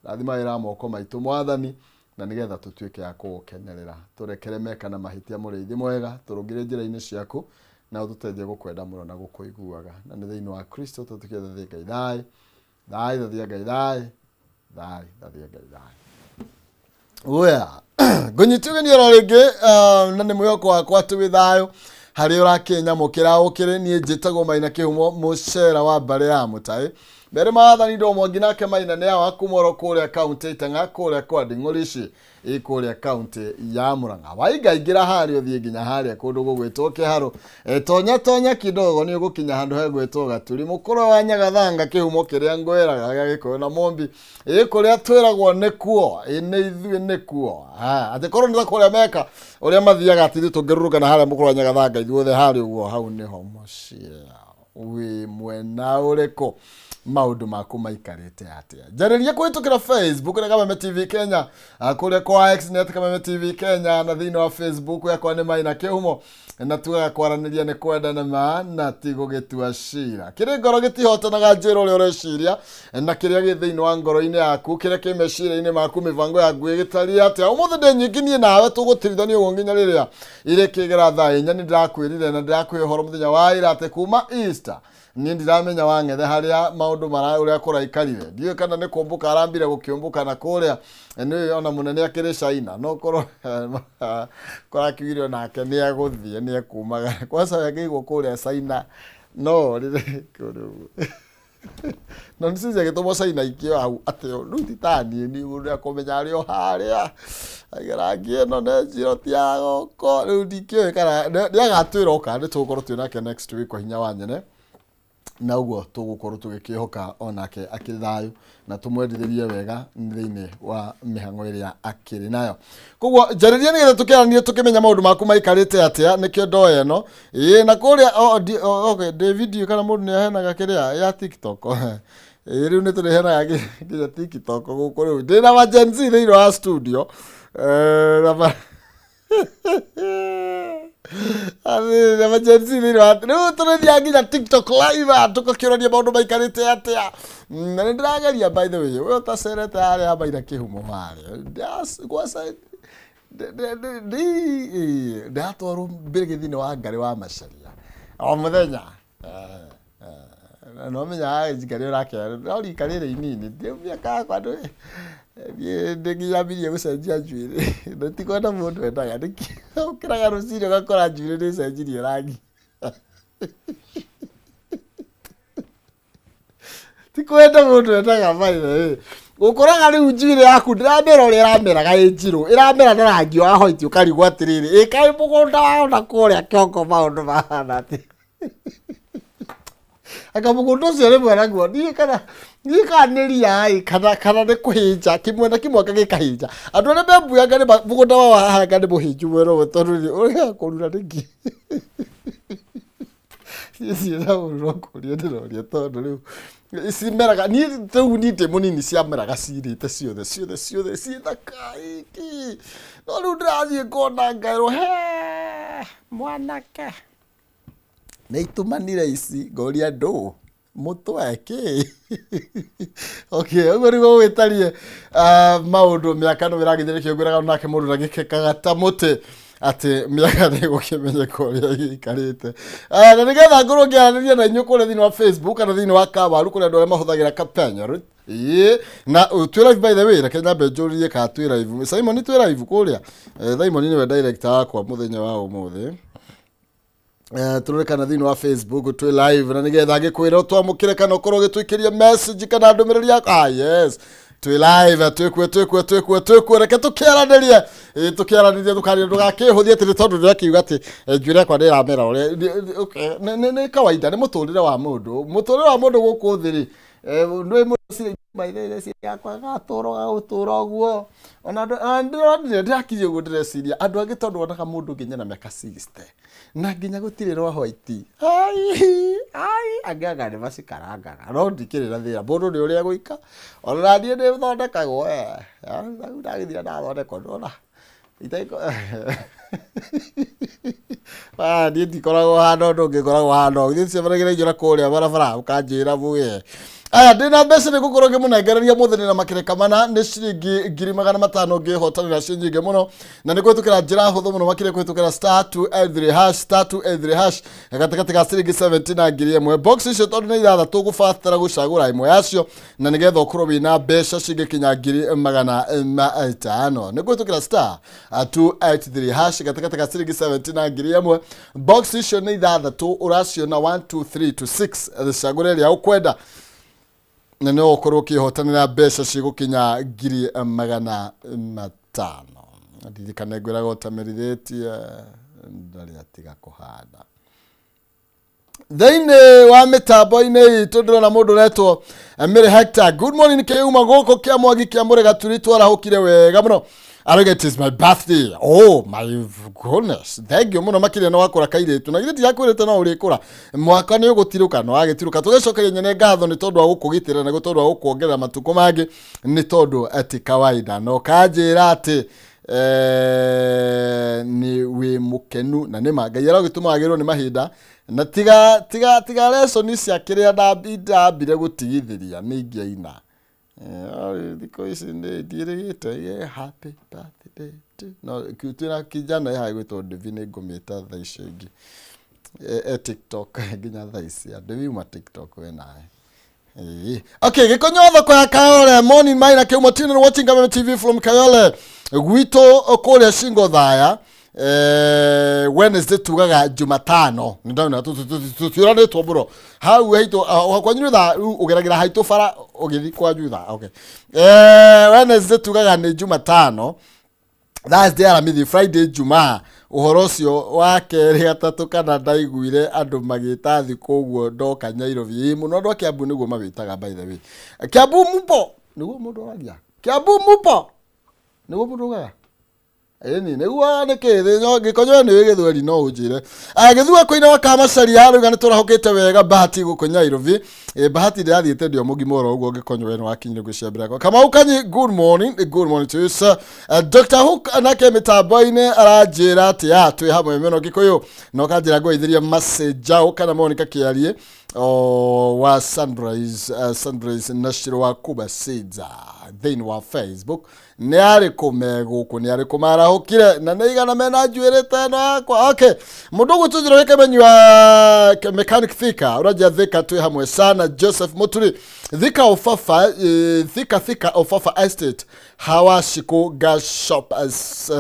Rathima wĩra wa moko maitũ Mwathani, na nĩgetha tũtuĩke a kũgũkenerera. Tũrekere meka na mahĩtia mũrĩithi mwega, tũrũngĩre njĩra-inĩ ciaku, na ũtũteithie gũkwenda mũno na gũkũiguaga. Na nĩ thĩinĩ wa Kristo tũtuĩke thathie Ngai thayũ, thayũ thathie Ngai thayũ, thayũ thathie Ngai thayũ. Oya, ngũnyita ũgeni oro rĩngĩ, na nĩ mwĩhoko wakwa atĩ wĩ thayũ harĩa ũrakĩnyamũkĩra ũkĩrĩ. Niĩ njĩtagwo Maina Kĩhumo, mũcera wa mbarĩ ya Mũtaĩ. Mbere maathani ndo mwangi nake Maina nĩ awa kuma oro kũrĩa kaunti Itang'a, kũrĩa kwa Nding'ũrici, ĩ kũrĩa kaunti ya Murang'a. Waingaingĩra harĩa ũthiĩ nginya harĩa kũndũ gũgwĩtwo Kĩharũ. Tonya tonya kidogo nĩ ũgũkinya handũ hegwĩtwo Gaturi. Mũkũrwe wa Nyagathanga, kĩhumo kĩrĩa ngwĩraga gĩa Gĩkũyũ na Mũmbi. Ĩ kũrĩa twĩragwo nĩkuo, ĩ nĩ ithuĩ nĩkuo. Atĩ korwo nĩ ta kũrĩa meka ũrĩa mathiaga atĩ ithuĩ tũngĩrũrũngana harĩa mũkũrwe wa Nyagathanga ithuothe harĩa ũguo, hau nĩho mũciĩ. Wĩ mwena ũrĩkũ? Maũndũ maku maikarĩte atĩa? Njarĩria kũhĩtũkĩra Facebook na Kameme TV Kenya, kũrĩa kwa X nĩ Kameme TV Kenya, na thĩinĩ wa Facebook yakwa nĩ Maina Kĩhumo, na tugaga kwaranĩria nĩ kwendana ma na ti gũgĩtua cira. Kĩrĩ ngoro gĩtihotanaga, njĩra ũrĩa ũreciria na kĩrĩa gĩ thĩinĩ wa ngoro-inĩ yaku, kĩrĩa kĩ meciria-inĩ maku, mĩbango yaku ĩgĩtariĩ atĩa? Ũmũthĩ ndĩ nyingĩ niĩ nawe tũgũtirithania ũguo nginya rĩrĩa irĩkĩgera thaa inya. Nĩ ndĩrakwĩrire na ndĩrakũhe ũhoro mũthenya wa ira atĩ kuma Easter niĩ ndiramenya wang'ethe harĩa maũndũ mara ũrĩa kũraikarire. Ndiũĩ kana nĩ kũmbũka arambire gũkĩũmbũka na kũrĩa, nĩũĩ ona mũnene akĩrĩ China, no korwo kũrakiugire onake nĩ egũthiĩ, nĩ ekumaga kwanza agĩigwo kũrĩa China, no rĩrĩ no nĩ cici agĩtũmwo China ikio hau atĩ rĩu ti ta niĩ, niĩ mũndũ akũmenya arĩ o harĩa rangi ĩno nĩ njirũ ti ya gũkũ. Rĩu ndikĩũĩ kana nĩ agatwĩra oka nĩ tũgũkorwo twĩ nake next week kwa hinya wa nyene, na ũguo tũgũkorwo tũgĩkĩhoka onake akĩrĩ thayũ na tũmwendithĩrie wega thĩinĩ wa mĩhang'o ĩrĩa akĩrĩ nayo. Koguo njarĩria nĩgetha tũkĩaranie tũkĩmenya maũndũ maku maikarĩte atĩa, nĩkĩo ndoya ĩno. Ĩĩ, na kũrĩa, okay, David, ndiũĩ kana mũndũ nĩaheanaga kĩrĩa ya TikTok. Ĩĩ, rĩu nĩ tũrĩheanaga nginya TikTok gũkũ rĩu. Ndĩna ma Gen Z thĩinĩ wa studio. Na Gen Z thĩinĩ wa rĩu tũrĩthiaga nginya TikTok live tũgakĩũrania maũndũ maikarĩte atĩa. Na nĩ ndĩrageria, by the way, we ũtacerete harĩa Maina Kĩhumo harĩa gwaca ndĩratwarwo mbĩrĩgĩthi-inĩ wa Ngarĩ wa Macharia o mũthenya. No menya ngarĩ ũrakĩra no rika rĩrĩ inini, mĩaka yakwa niĩ nginya gũcenjia njuĩrĩ, na ti kwenda mũndũ endaga, nĩkĩ ũkĩraga rũcinĩ ũgakora njuĩrĩ nĩ ĩcenjirie rangi. Ti kwenda mũndũ endaga, by the way. Ũkoraga rĩu njuĩrĩ yaku ndĩramera ũrĩa ĩrameraga ĩ njirũ, ĩramera na rangi wa white, ũkarigwo atĩrĩrĩ, ĩ kaĩ mũgũnda wao na kũrĩa kĩongo maũndũ mahana atĩa? Anga mũgũnda ũcio rĩmwe naguo niĩ kana nĩ ria ĩ, kana nĩ kũhĩnja kĩmwena kĩmwe anga gĩkahĩnja. Andũ arĩa membuaga nĩ mũgũnda wao haha anga nĩ mũhĩnju mwena ũmwe, tondũ rĩ ũrĩa kũrura nĩkĩ? Niĩ na mũndũ no kũria ndĩroria, tondũ rĩu cimeraga niĩ rĩu niĩ ndĩ mũnini ciameraga cirĩte ciothe ciothe ciothe ciĩ thaka ĩkĩ, no rĩu ndĩrathiĩ ngona ngerwo he mwanake nĩ itumanire ici, ngoria ndũ mũtwe kĩ. Okay, ũguo nĩguo gũgĩtariĩ maũndũ mĩaka no ĩragĩthiĩ, nĩkĩo ngwĩraga nake mũndũ ndagĩkekaga ta mũtĩ atĩ mĩaka nĩ gũkĩmenyeka ũrĩa ĩikarĩte. Na nĩgetha ngorwo ngĩaranĩria na inyuĩ kũrĩa thĩinĩ wa Facebook kana thĩinĩ wa Kawaru, kũrĩa andũ arĩa mahũthagĩra Kapenyo. Ĩĩ, na twĩ live, by the way, reke nyambe njũrie kana twĩ live. Simon, twĩ live kũrĩa? Simon nĩwe director wakwa mũthenya wa ũmũthĩ. Tũrore kana thĩinĩ wa Facebook twĩ live, na nĩgetha ngĩkwĩra ũtwamũkĩre kana ũkorwo ũgĩtũikĩria message kana ndũmĩrĩri yaku. Yes, twĩ live, twĩkuo twĩkuo twĩkuo twĩkuo, reke tũkĩaranĩrie. Ĩ, tũkĩaranĩrie, ndũkarie ndũgakĩhũthie atĩ nĩ tondũ ndĩrakiuga atĩ njuĩrĩ yakwa nĩ ĩramera ũrĩa. Okay, nĩ kawaida, nĩ mũtũrĩre wa mũndũ, mũtũrĩre wa mũndũ gũkũ thĩ rĩ, nĩ mũciĩ maithe yakwa gatũra gagũtũra ũguo. Ona ndĩronire ndĩrakirie ũguo, ndĩreciria andũ angĩ, tondũ wonaga mũndũ nginya na mĩaka 60 na nginya gũtirĩ rwa white, ai ai, angĩ anga nĩ macikarangaga, no ndikĩrĩ na thĩna, mũndũ nĩ ũrĩa gũika. Ona na niĩ nĩ thondekagwo, rĩu ndagĩthira ndathondekwo, ndona niĩ ndikoragwo hana ũndũ ũngĩkoragwo hana ũguo. Ithuĩ tũcemanagia na inyuĩ na kũrĩa barabara ũkanjĩra mũgĩe. Aya ndina mbeca nĩ gũkorwo ngĩmũnengereria mũthĩ na makĩreka mana nĩ ciringi 500,000 ngĩhotanĩra ciĩ nyingĩ mũno na nĩ kũhĩtũkĩra njĩra hũthũ mũno makĩria kũhĩtũkĩra star 283 hash star 283 hash gatagatĩ ga ciringi 70 na 1,000. Box icio tondũ nĩ ithathatũ gũbatara gũcagũra ĩmwe yacio na nĩgetha ũkorwo wĩna mbeca cingĩkinya 500,000. Nĩ kũhĩtũkĩra star 283 hash gatagatĩ ga ciringi 70 na 1,000. Box icio nĩ ithathatũ ũraciona 1 2 3 to 6 cagũra ĩrĩa ũkwenda na no ũkorwo ũkĩhotanĩra mbeca cigũkinya 500,000. Ndirikane ngwĩraga ũtamerithĩtie ndarĩ atiga kũhanda. Thĩinĩ wa mĩtambo-inĩ itũ ndĩrona mũndũ ũretwo Mary Hector. Good morning kĩuma gũkũ kĩa Mwangi kĩa Mũrĩga tũri twarahũkire wega mũno. Arauga it is my birthday. Oh my goodness. Thank you mũno makĩria no wakũra kairĩtu. Na githĩ ndirakwĩrĩte no ũrĩkũra. Mwaka nĩ ũgũtirũka no wagĩtirũka. Tũgĩcokeria nyene ngatho nĩ tondũ wa gũkũgitĩra na tondũ wa gũkuongerera matukũ mangĩ nĩ tondũ ati kawaida. No kanjĩra atĩ nĩ wĩ mũkenu na nĩ ma Ngai aragĩtũma wagĩrĩrwo nĩ mahinda na tiga tiga tiga lesson cia kĩrĩa ndambire gũtigithĩria nĩ ingĩaina. Thikũ ici nĩ ndiĩrĩgĩte happy birthday to no twĩna kijana haha gwĩtwo Devi nĩ ngũmĩta thaa icio ingĩ e TikTok nginya thaa ici Devi uma TikTok we nawe. Okay, gĩkonyo thoko ya Kayole morning maina kĩumo tune watching Kameme TV from Kayole gwitũ kũrĩa Shingo Thaya. Wednesday tugaga Jumatano ndona tũtiũranĩtwo mũno hau haitũ kwanyu tha ũgeragĩra haitũ bara ũgĩthiĩ kwanyu tha. Okay, Wednesday tugaga nĩ Jumatano, Thursday Alhamisi, Friday Jumaa. Ũhoro ũcio wa kerĩ gatatũ kana ndaiguire andũ magĩta thikũ ũguo ndoka Nairobi mũno andũ a Kiambu nĩguo mawĩtaga by the way. Kiambu mupo nĩguo mũndũ aragia. Kiambu mupo nĩguo mũndũ augaga. Ĩni nĩguo nĩkĩ gĩkonyo nĩ gĩthweri no ũnjĩre. Gĩthua kũina wa Kamacaria rĩu nĩ tũrahũkĩte wega Bahati gũkũ Nairobi. Bahati ndĩrathiĩte ndio mũgima oro ũguo gĩkonyo we nĩ wakinyire gwĩcia mbere yakwa. Kamau Kanyi, good morning, good morning to you sir. Dr. Hook nake mĩtambo-inĩ aranjĩra atĩ ya twĩ hamwe mũno Gĩkũyũ na ũkanjĩra ngũgeithĩria Macenjao kana Monica Kĩarie wa Sunrise, Sunrise Nashiro wa Kuba Seeds thĩinĩ wa Facebook. Nĩ arĩkũ me gũkũ nĩ arĩkũ marahũkire na nĩ igana mena njuĩrĩ ta ĩno yakwa. Okay, mũndũ ũgwĩtwo Njoroge Kĩmenyi wa Mechanic Thika ũranjia Thika twĩ hamwe sana. Joseph Muturi Thika Ofafa, Thika Thika Ofafa Estate Hawashiko Gas Shop as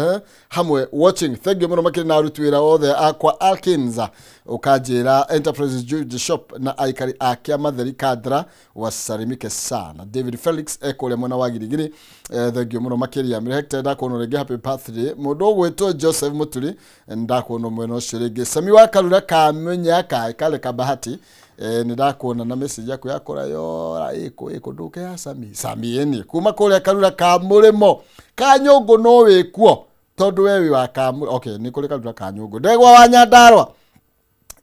hamwe watching. Thank you mũno makĩria na aruti wĩra othe akwa Alkins ũkanjĩra Enterprises Jewelry Shop na aikari a Kĩamatheri Kandra wasalimike sana. David Felix ekũrĩa mwena wa Girigiri, thank you mũno makĩria. Mary Hector ndakuona rĩngĩ happy birthday. Mũndũ ũgwĩtwo Joseph Muturi ndakuona mwena ũcio rĩngĩ. Sami wa Karura Kamenya ka kale ka Bahati nĩ ndakuona na message yaku yakora yora ĩkũ ĩkũ ndũke ya Sami Sami ĩni kuma kũrĩa Karura ka Mũrĩmo ka Nyũngũ no wĩkuo tondũ we wĩ wa Kamũ. Okay, nĩ kũrĩ Karura ka Nyũngũ. Ndegwa wa Nyandarua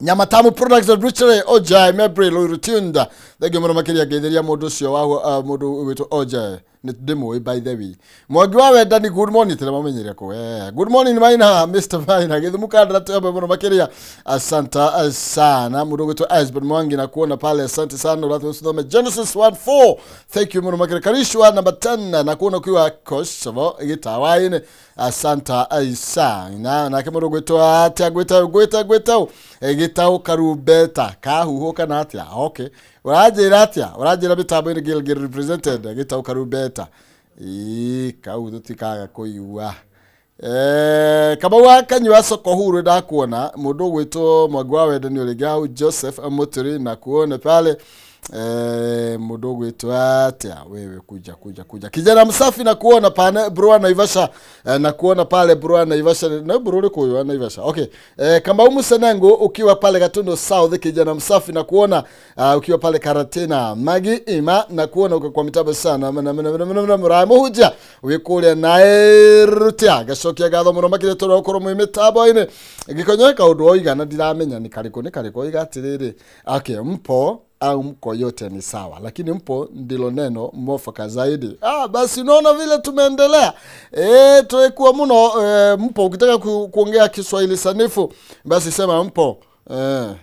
Nyamatamu Products and Butchery Ojai Mebri Lurutunda. Thank you mũno makĩria ngeithĩria mũndũ ũcio wa mũndũ ũgwĩtwo Ojai nĩ ndĩmũĩ by the way. Mwangi wa Wendani good morning tena mamenyere kũ. Good morning Maina Mr. Maina gĩthumu kandara twambe mũno makĩria asante sana. Mũndũ ũgwĩtwo Esbon Mwangi na kuona pale asante sana. Ũratũthome Genesis 1:4. Thank you mũno makĩria. Karishwa number 10 na kuona ukiwa Kosovo gĩtawa-inĩ asante sana. Nake mũndũ ũgwĩtwo atia gwĩta gwĩta gwĩta gĩtaũ karumbeta kahuhwo kana atia. Okay, ũranjĩra atia ũranjĩra mĩtambo-inĩ Gilgil represented gĩtaũ karumbeta ĩĩ kau tũtikaga kũigua. Kamau wa Kanyua soko huru ndakuona mũndũ ũgwĩtwo Mwangi wa Wendani ũrĩngĩ hau Joseph Muturi na kuona pale mũndũ ũgwĩtwo atia wewe kuja kuja kuja kijana msafi na kuona pale Brua Naivasha na kuona pale Brua Naivasha na Brua ũrĩkũ ũyũ wa Naivasha. Okay, Kamau Musenengo ukiwa pale Gatundo South kijana msafi na kuona ukiwa pale Karatina Magi Ima na kuona uko kwa mitabo sana na muramuhuja wikuria Nairutia gacokia gatho mũno makĩria tondũ ũkorwo mwĩ mĩtambo-inĩ gĩkonyo kaũndũ oiga na ndiramenya nĩ karĩkũ nĩ karĩkũ oiga atĩrĩrĩ. Okay, mpo au mko yote ni sawa, lakini mpo ndilo neno mwafaka zaidi. Basi unaona vile tumeendelea. Tulikuwa mno mpo. Ukitaka kuongea Kiswahili sanifu basi sema mpo.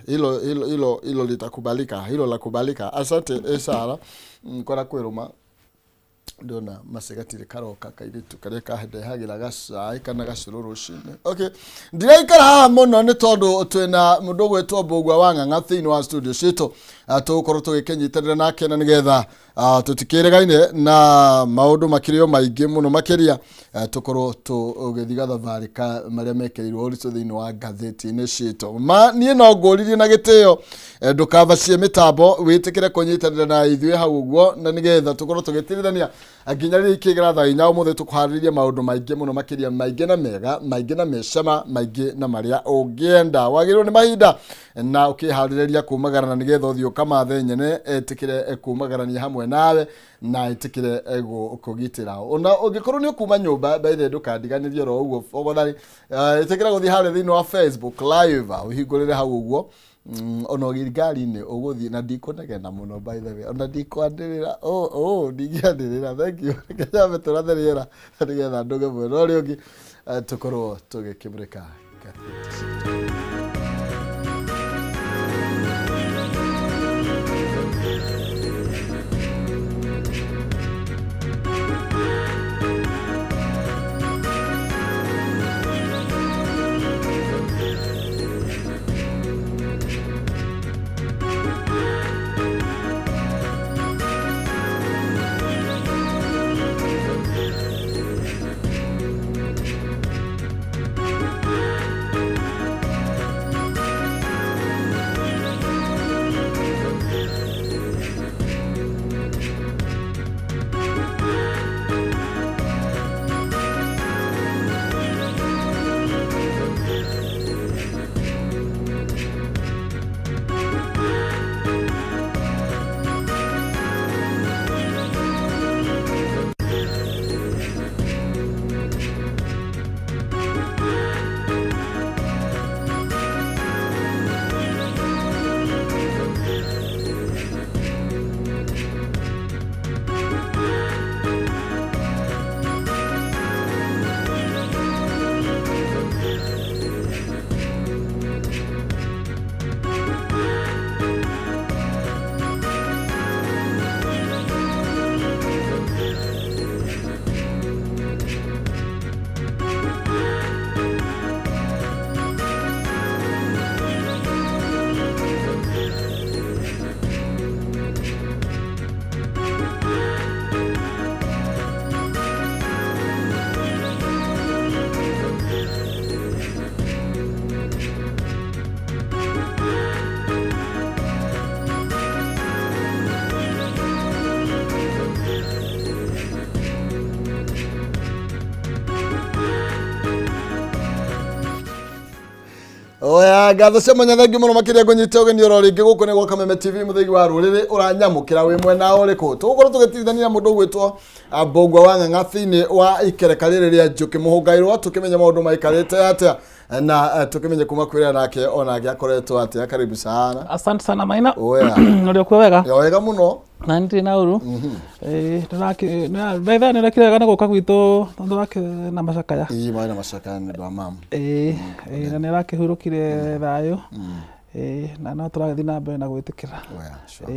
Hilo hilo hilo hilo litakubalika, hilo la kubalika. Asante Sara. Kora kwiruma ndona macigatire karoka kairitu karia kahendehagira gacai kana gacũrũ rũcinĩ. Okay, ndiraikara haha mũno nĩ tondũ twĩna mũndũ ũgwĩtwo Mbũgua wa Ng'ang'a thĩinĩ wa studio citũ. Tũgũkorwo tũgĩkĩnyitanĩra nake na nĩgetha tũtikĩrĩgaine na maũndũ makĩrĩ o maingĩ mũno makĩria, tũkorwo tũgĩthiĩ gathabarĩ ka marĩa mekĩrĩirwo ũritũ thĩinĩ wa ngathĩti-inĩ citũ. Ma niĩ no ngũririe na gĩtĩo, ndũkabacie mĩtambo, wĩtĩkĩre kũnyitanĩra na ithuĩ hau ũguo na nĩgetha tũkorwo tũgĩtirithania nginya rĩrĩa ikĩgera thaa inya ũmũthĩ. Tũkũharĩrĩria maũndũ maingĩ mũno makĩria, maingĩ na mega, maingĩ na mecama, maingĩ na marĩa ũngĩenda. Wagĩrĩirwo nĩ mahinda na ũkĩharĩrĩria kumagara na nĩgetha ũthiĩ ũkamathe nyene etĩkĩre kumagarania hamwe nawe na ĩtĩkĩre kũgitĩra. Ona ũngĩkorwo nĩ ũkuma nyũmba, by the way, ndũkandiganĩrie oro ũguo fogothari, ĩtĩkĩra gũthiĩ harĩa thĩinĩ wa Facebook live, ũhingũrĩre hau ũguo. Ona ũgĩ ngari-inĩ ũgũthiĩ na ndikũnegena mũno, by the way, ona ndikwanĩrĩra, oh ndingĩanĩrĩra. Thank you. Reke nyambe tũrathe rĩera nĩgetha ndũge mwena ũrĩa ũngĩ, tũkorwo tũgĩkĩmũrĩka ngathĩti citũ. Oya, ngatho cia mwanya, thengiũ mũno makĩria. Ngũnyite ũgeni oro rĩngĩ gũkũ nĩ gwa Kameme TV, mũthĩgi wa rũrĩrĩ. Ũranyamũkĩra wĩ mwena ũrĩkũ? Tũgũkorwo tũgĩtirithania mũndũ ũgwĩtwo Mbũgua wa Ng'ang'a thĩinĩ wa ikereka rĩrĩ rĩa njũkĩ mũhũngairwo, tũkĩmenya maũndũ maikarĩte atĩa na tũkĩmenye kuma kwĩra nake onake akoretwo atĩa. Karibu sana. Asante sana, Maina. Oya. Ũrĩ kuo wega? Ya, wega mũno. Na ndirĩ na ũru. Betha nĩ ũrekire wega nĩ gũka gwitũ tondũ wake na macakaya. Ii maĩ na macakaya nĩ ũndũ wa mamu. Ĩĩ, na nĩ arakĩhurũkire thayũ. Ĩĩ, na no tũragĩthiĩ na mbere na gwĩtĩkĩra. Oya, sure.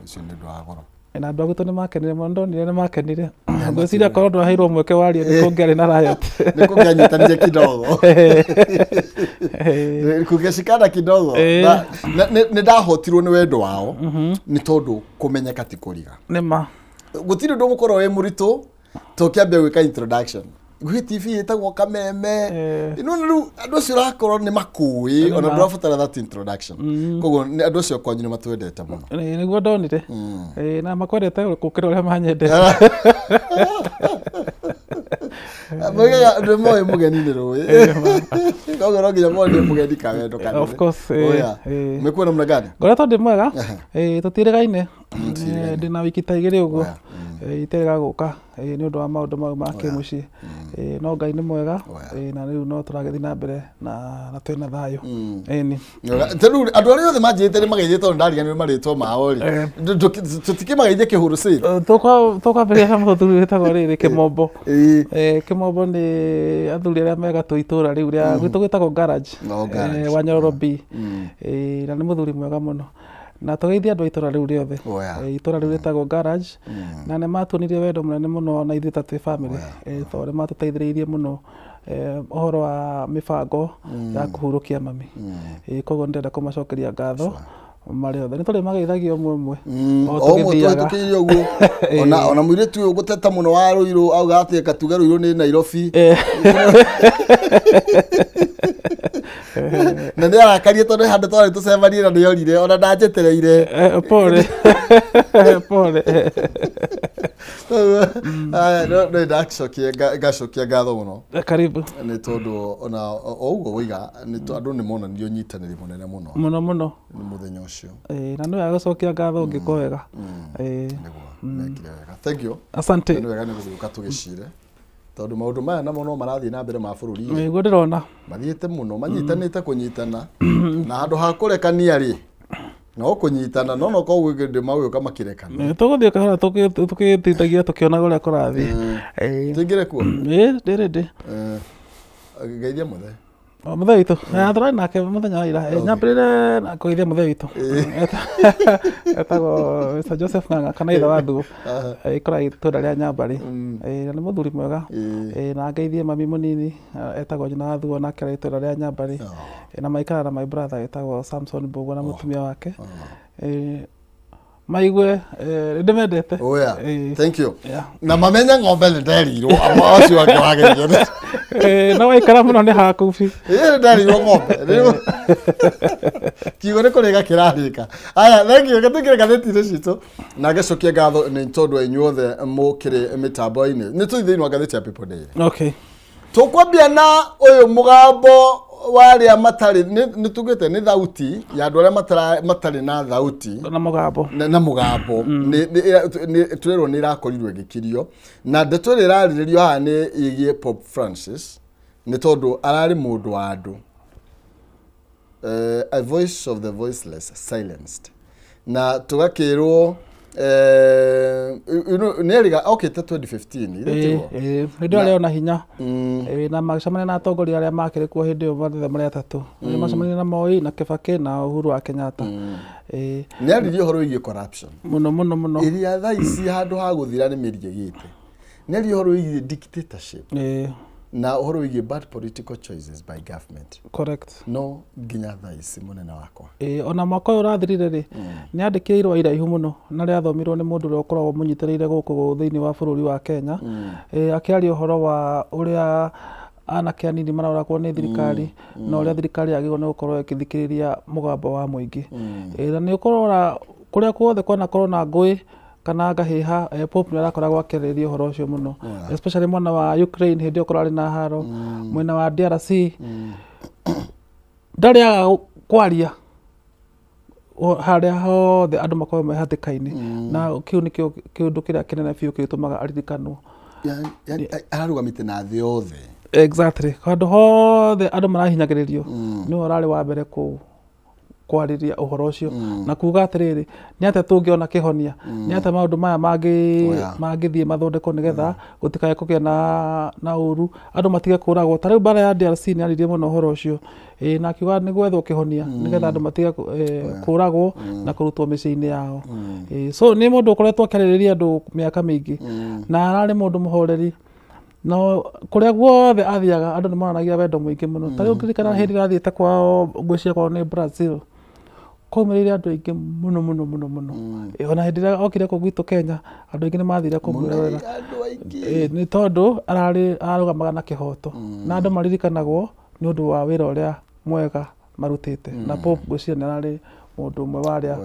Ũcio nĩ ũndũ wa goro. Na andũ a gwitũ nĩ makenire mũno, ndonire nĩ makenire. Ngwĩciria korwo ndwaheirwo mweke warie nĩ kũngĩarĩ na riot. Nĩ kũngĩanyitanire kidogo, kũngĩcikana kidogo. Nĩ ndahotirwo nĩ wendo wao nĩ tondũ kũmenyeka ti kũriga. Nĩ ma. Gũtirĩ ũndũ ũgũkorwo wĩ mũritũ tũkĩambia gwĩka introduction gwĩ TV ĩtagwo Kameme. No rĩu andũ acio ũrakorwo nĩ makũĩ, ona ndũrabatara that introduction. Koguo andũ acio kwanyu nĩ matwendete mũno. Nĩguo ndonire. Na makwendete gũkĩra ũrĩa manyendete. Moigaga nĩ moĩ mũgeni nĩ rũĩ, koguo no nginya monie mũgeni kawendo kanene. Of course. Oya. Umekuwa namna gani? Ngoretwo ndĩ mwega. Tũtiĩrĩgaine. Ndĩna wiki ta 2 ũguo iterega gũka nĩ ũndũ wa maũndũ mau ma kĩmũciĩ. No Ngai nĩ mwega na rĩu no tũragĩthiĩ na mbere na twĩna thayũ. Ĩni. Rĩu andũ arĩa othe manjĩrĩte nĩ mageithie tondũ ndariganĩrwo marĩtwa mao rĩ. Tũtikĩmageithie kĩhũrũ cĩ. Tũkwambĩrĩria na mũthuri wĩtagwo rĩrĩ Kĩmombo. Kĩmombo nĩ athuri arĩa me gatũ itũra rĩu rĩa gwitũ gwĩtagwo garage. Wa Nyororo B. Na nĩ mũthuri mwega mũno. Na tũgeithie andũ a itũra rĩu rĩothe. Itũra rĩu rĩtagwo garage. Na nĩ matuonirie wendo mũnene mũno na ithuĩ ta twĩ family. Tondũ nĩ matũteithĩrĩirie mũno ũhoro wa mĩbango ya kũhurũkia mami. Koguo nĩndĩrenda kũmacokeria ngatho marĩ othe. Nĩ tũrĩ mageithagio ũmwe ũmwe. O ũmwe tũhĩtũkĩire ũguo. Ona mũirĩtu ũyũ gũteta mũno wa Rũirũ auga atĩ katuge Rũirũ nĩ Nairobi. Na nĩ arakarie tondũ handũ twarĩ tũcemanie na nĩorire ona ndanjetereire. Pole. Pole. No ngacokia ngatho mũno. Karibu. Nĩ tondũ ona o ũguo woiga andũ nĩ monanirie ũnyitanĩri mũnene mũno. Mũno mũno. Nĩ mũthenya ũcio. Na nĩ wega gũcokia ngatho ũngĩkwo wega. Nĩguo mekire wega. Thank you. Asante. Nĩ wega nĩ gũgĩũka tũgĩcire. Tondũ maũndũ maya namo no marathiĩ na mbere ma bũrũri. Nĩguo ndĩrona. Mathiĩte mũno, manyitanĩte kũnyitana. Na handũ ha kũrekania rĩ, no kũnyitana no koguo ndĩ magũka makirekana. Tũgũthiĩ kahora tũgĩthindagia tũkĩonaga ũrĩa kũrathiĩ. Tũingĩre kuo? Ndĩ ready. Geithia mũthee. Mũthee witũ. Tũrarĩ nake mũthenya wa ira. Nyambĩrĩre na kũgeithia mũthee witũ. Etagwo Mr. Joseph Ng'ang'a kana ithe wa Thuo. Aikaraga itũra rĩa Nyambarĩ. Na nĩ mũthuri mwega. Na ngeithie mami mũnini etagwo nyina wa Thuo nake arĩ itũra rĩa Nyambarĩ. Na maikaraga na my brother etagwo Samson Mbũgua na mũtumia wake. Maigue ndĩmendete. Oh yeah. Thank you. Na mamenya ng'ombe nĩ nderirwo acio angĩ wageithio. No waikara mũno nĩ haku bi. Nĩ nderirwo ng'ombe. Kiugo nĩ kũrĩka kĩrarĩka. Aya, thank you. Tũingĩre ngathĩti-inĩ citũ. Na ngacokia ngatho nĩ tondũ inyuothe mũkĩrĩ mĩtambo-inĩ. Nĩ tũthiĩ thĩinĩ wa ngathĩti ya People Daily. Okay. Tũkwambia na ũyũ mũgambo wa arĩa matarĩ nĩ tugĩte nĩ thauti ya andũ arĩa matarĩ na thauti na mũgambo na mũgambo tũrerwo nĩ ĩrakorirwo ĩgĩkirio na ndeto ĩrĩa ĩrarĩrĩrio haha nĩ ĩgiĩ Pope Francis nĩ tondũ ararĩ mũndũ wa andũ, a voice of the voiceless silenced, na tũgakĩrwo nĩ erĩga okĩte 2015 hĩndĩ ĩyo arĩ ona hinya na magĩcemania na atongoria arĩa makĩrĩ kuo hĩndĩ ĩyo mothe marĩ atatũ. Macemania na Moi na Kibaki na Uhuru wa Kenyatta. Nĩ aririe ũhoro wĩgiĩ corruption mũno mũno mũno, ĩrĩa thaa ici handũ ha gũthira nĩ mĩri ĩgĩte. Nĩ aririe ũhoro wĩgiĩ dictatorship na ũhoro wĩgiĩ bad political choices by government. Correct. No nginya thaa ici mũnene wakwa. Ona mwaka ũyũ ũrathirire rĩ, nĩ andĩkire irũa iraihu mũno na rĩathomirwo nĩ mũndũ ũrĩa ũkoragwo mũnyitĩrĩire gũkũ thĩinĩ wa bũrũri wa Kenya. Akĩaria ũhoro wa ũrĩa anake anini maroragwo nĩ thirikari na ũrĩa thirikari yagĩrĩirwo nĩ gũkorwo ĩgĩthikĩrĩria mũgambo wa mũingĩ. Na nĩ ũkũrora kũrĩa guothe kwanakorwo na ngũĩ kana ngahĩha, Pope nĩ arakoragwo akĩarĩrĩria ũhoro ũcio mũno, especially mwena wa Ukraine hĩndĩ ĩyo kũrarĩ na haro, mwena wa DRC ndarĩ aga kwaria harĩa hothe andũ makoragwo me hatĩka-inĩ, na kĩu nĩkĩo kĩũndũ kĩrĩa kĩnene biũ gĩtũmaga aririkanwo. Ararũgamĩte na thĩ yothe. Exactly. Handũ hothe andũ marahinyagĩrĩrio nĩwe ũrarĩ wa mbere kwarĩria ũhoro ũcio na kuga atĩrĩrĩ, nĩ atĩa tũngĩona kĩhonia, nĩ atĩa maũndũ maya mangĩthiĩ mathondekwo nĩgetha gũtikae kũgĩa na ũru, andũ matige kũragwo. Ta rĩu mbara ya DRC nĩ aririe mũno ũhoro ũcio, na akiuga nĩ gwethwo kĩhonia nĩgetha andũ matige kũragwo na kũrutwo mĩciĩ-inĩ yao. So nĩ mũndũ ũkoretwo akĩarĩrĩria andũ mĩaka mĩingĩ na ararĩ mũndũ mũhoreri. No kũrĩa guothe athiaga andũ nĩ monanagia wendo mũingĩ mũno. Ta rĩu ngĩririkana hĩndĩ ĩrĩa athiĩte kwao, ngwĩciria kwao nĩ Brazil, kwaumĩrĩire andũ aingĩ mũno mũno mũno mũno. Ona hĩndĩ ĩrĩa okire kũu gwitũ Kenya, andũ aingĩ nĩ mathire kũmwĩrorera nĩ tondũ ararũgamaga na kĩhoto na andũ maririkanagwo nĩ ũndũ wa wĩra ũrĩa mwega marutĩte. Na Pope ngwĩciria nĩ ararĩ mũndũ ũmwe wa arĩa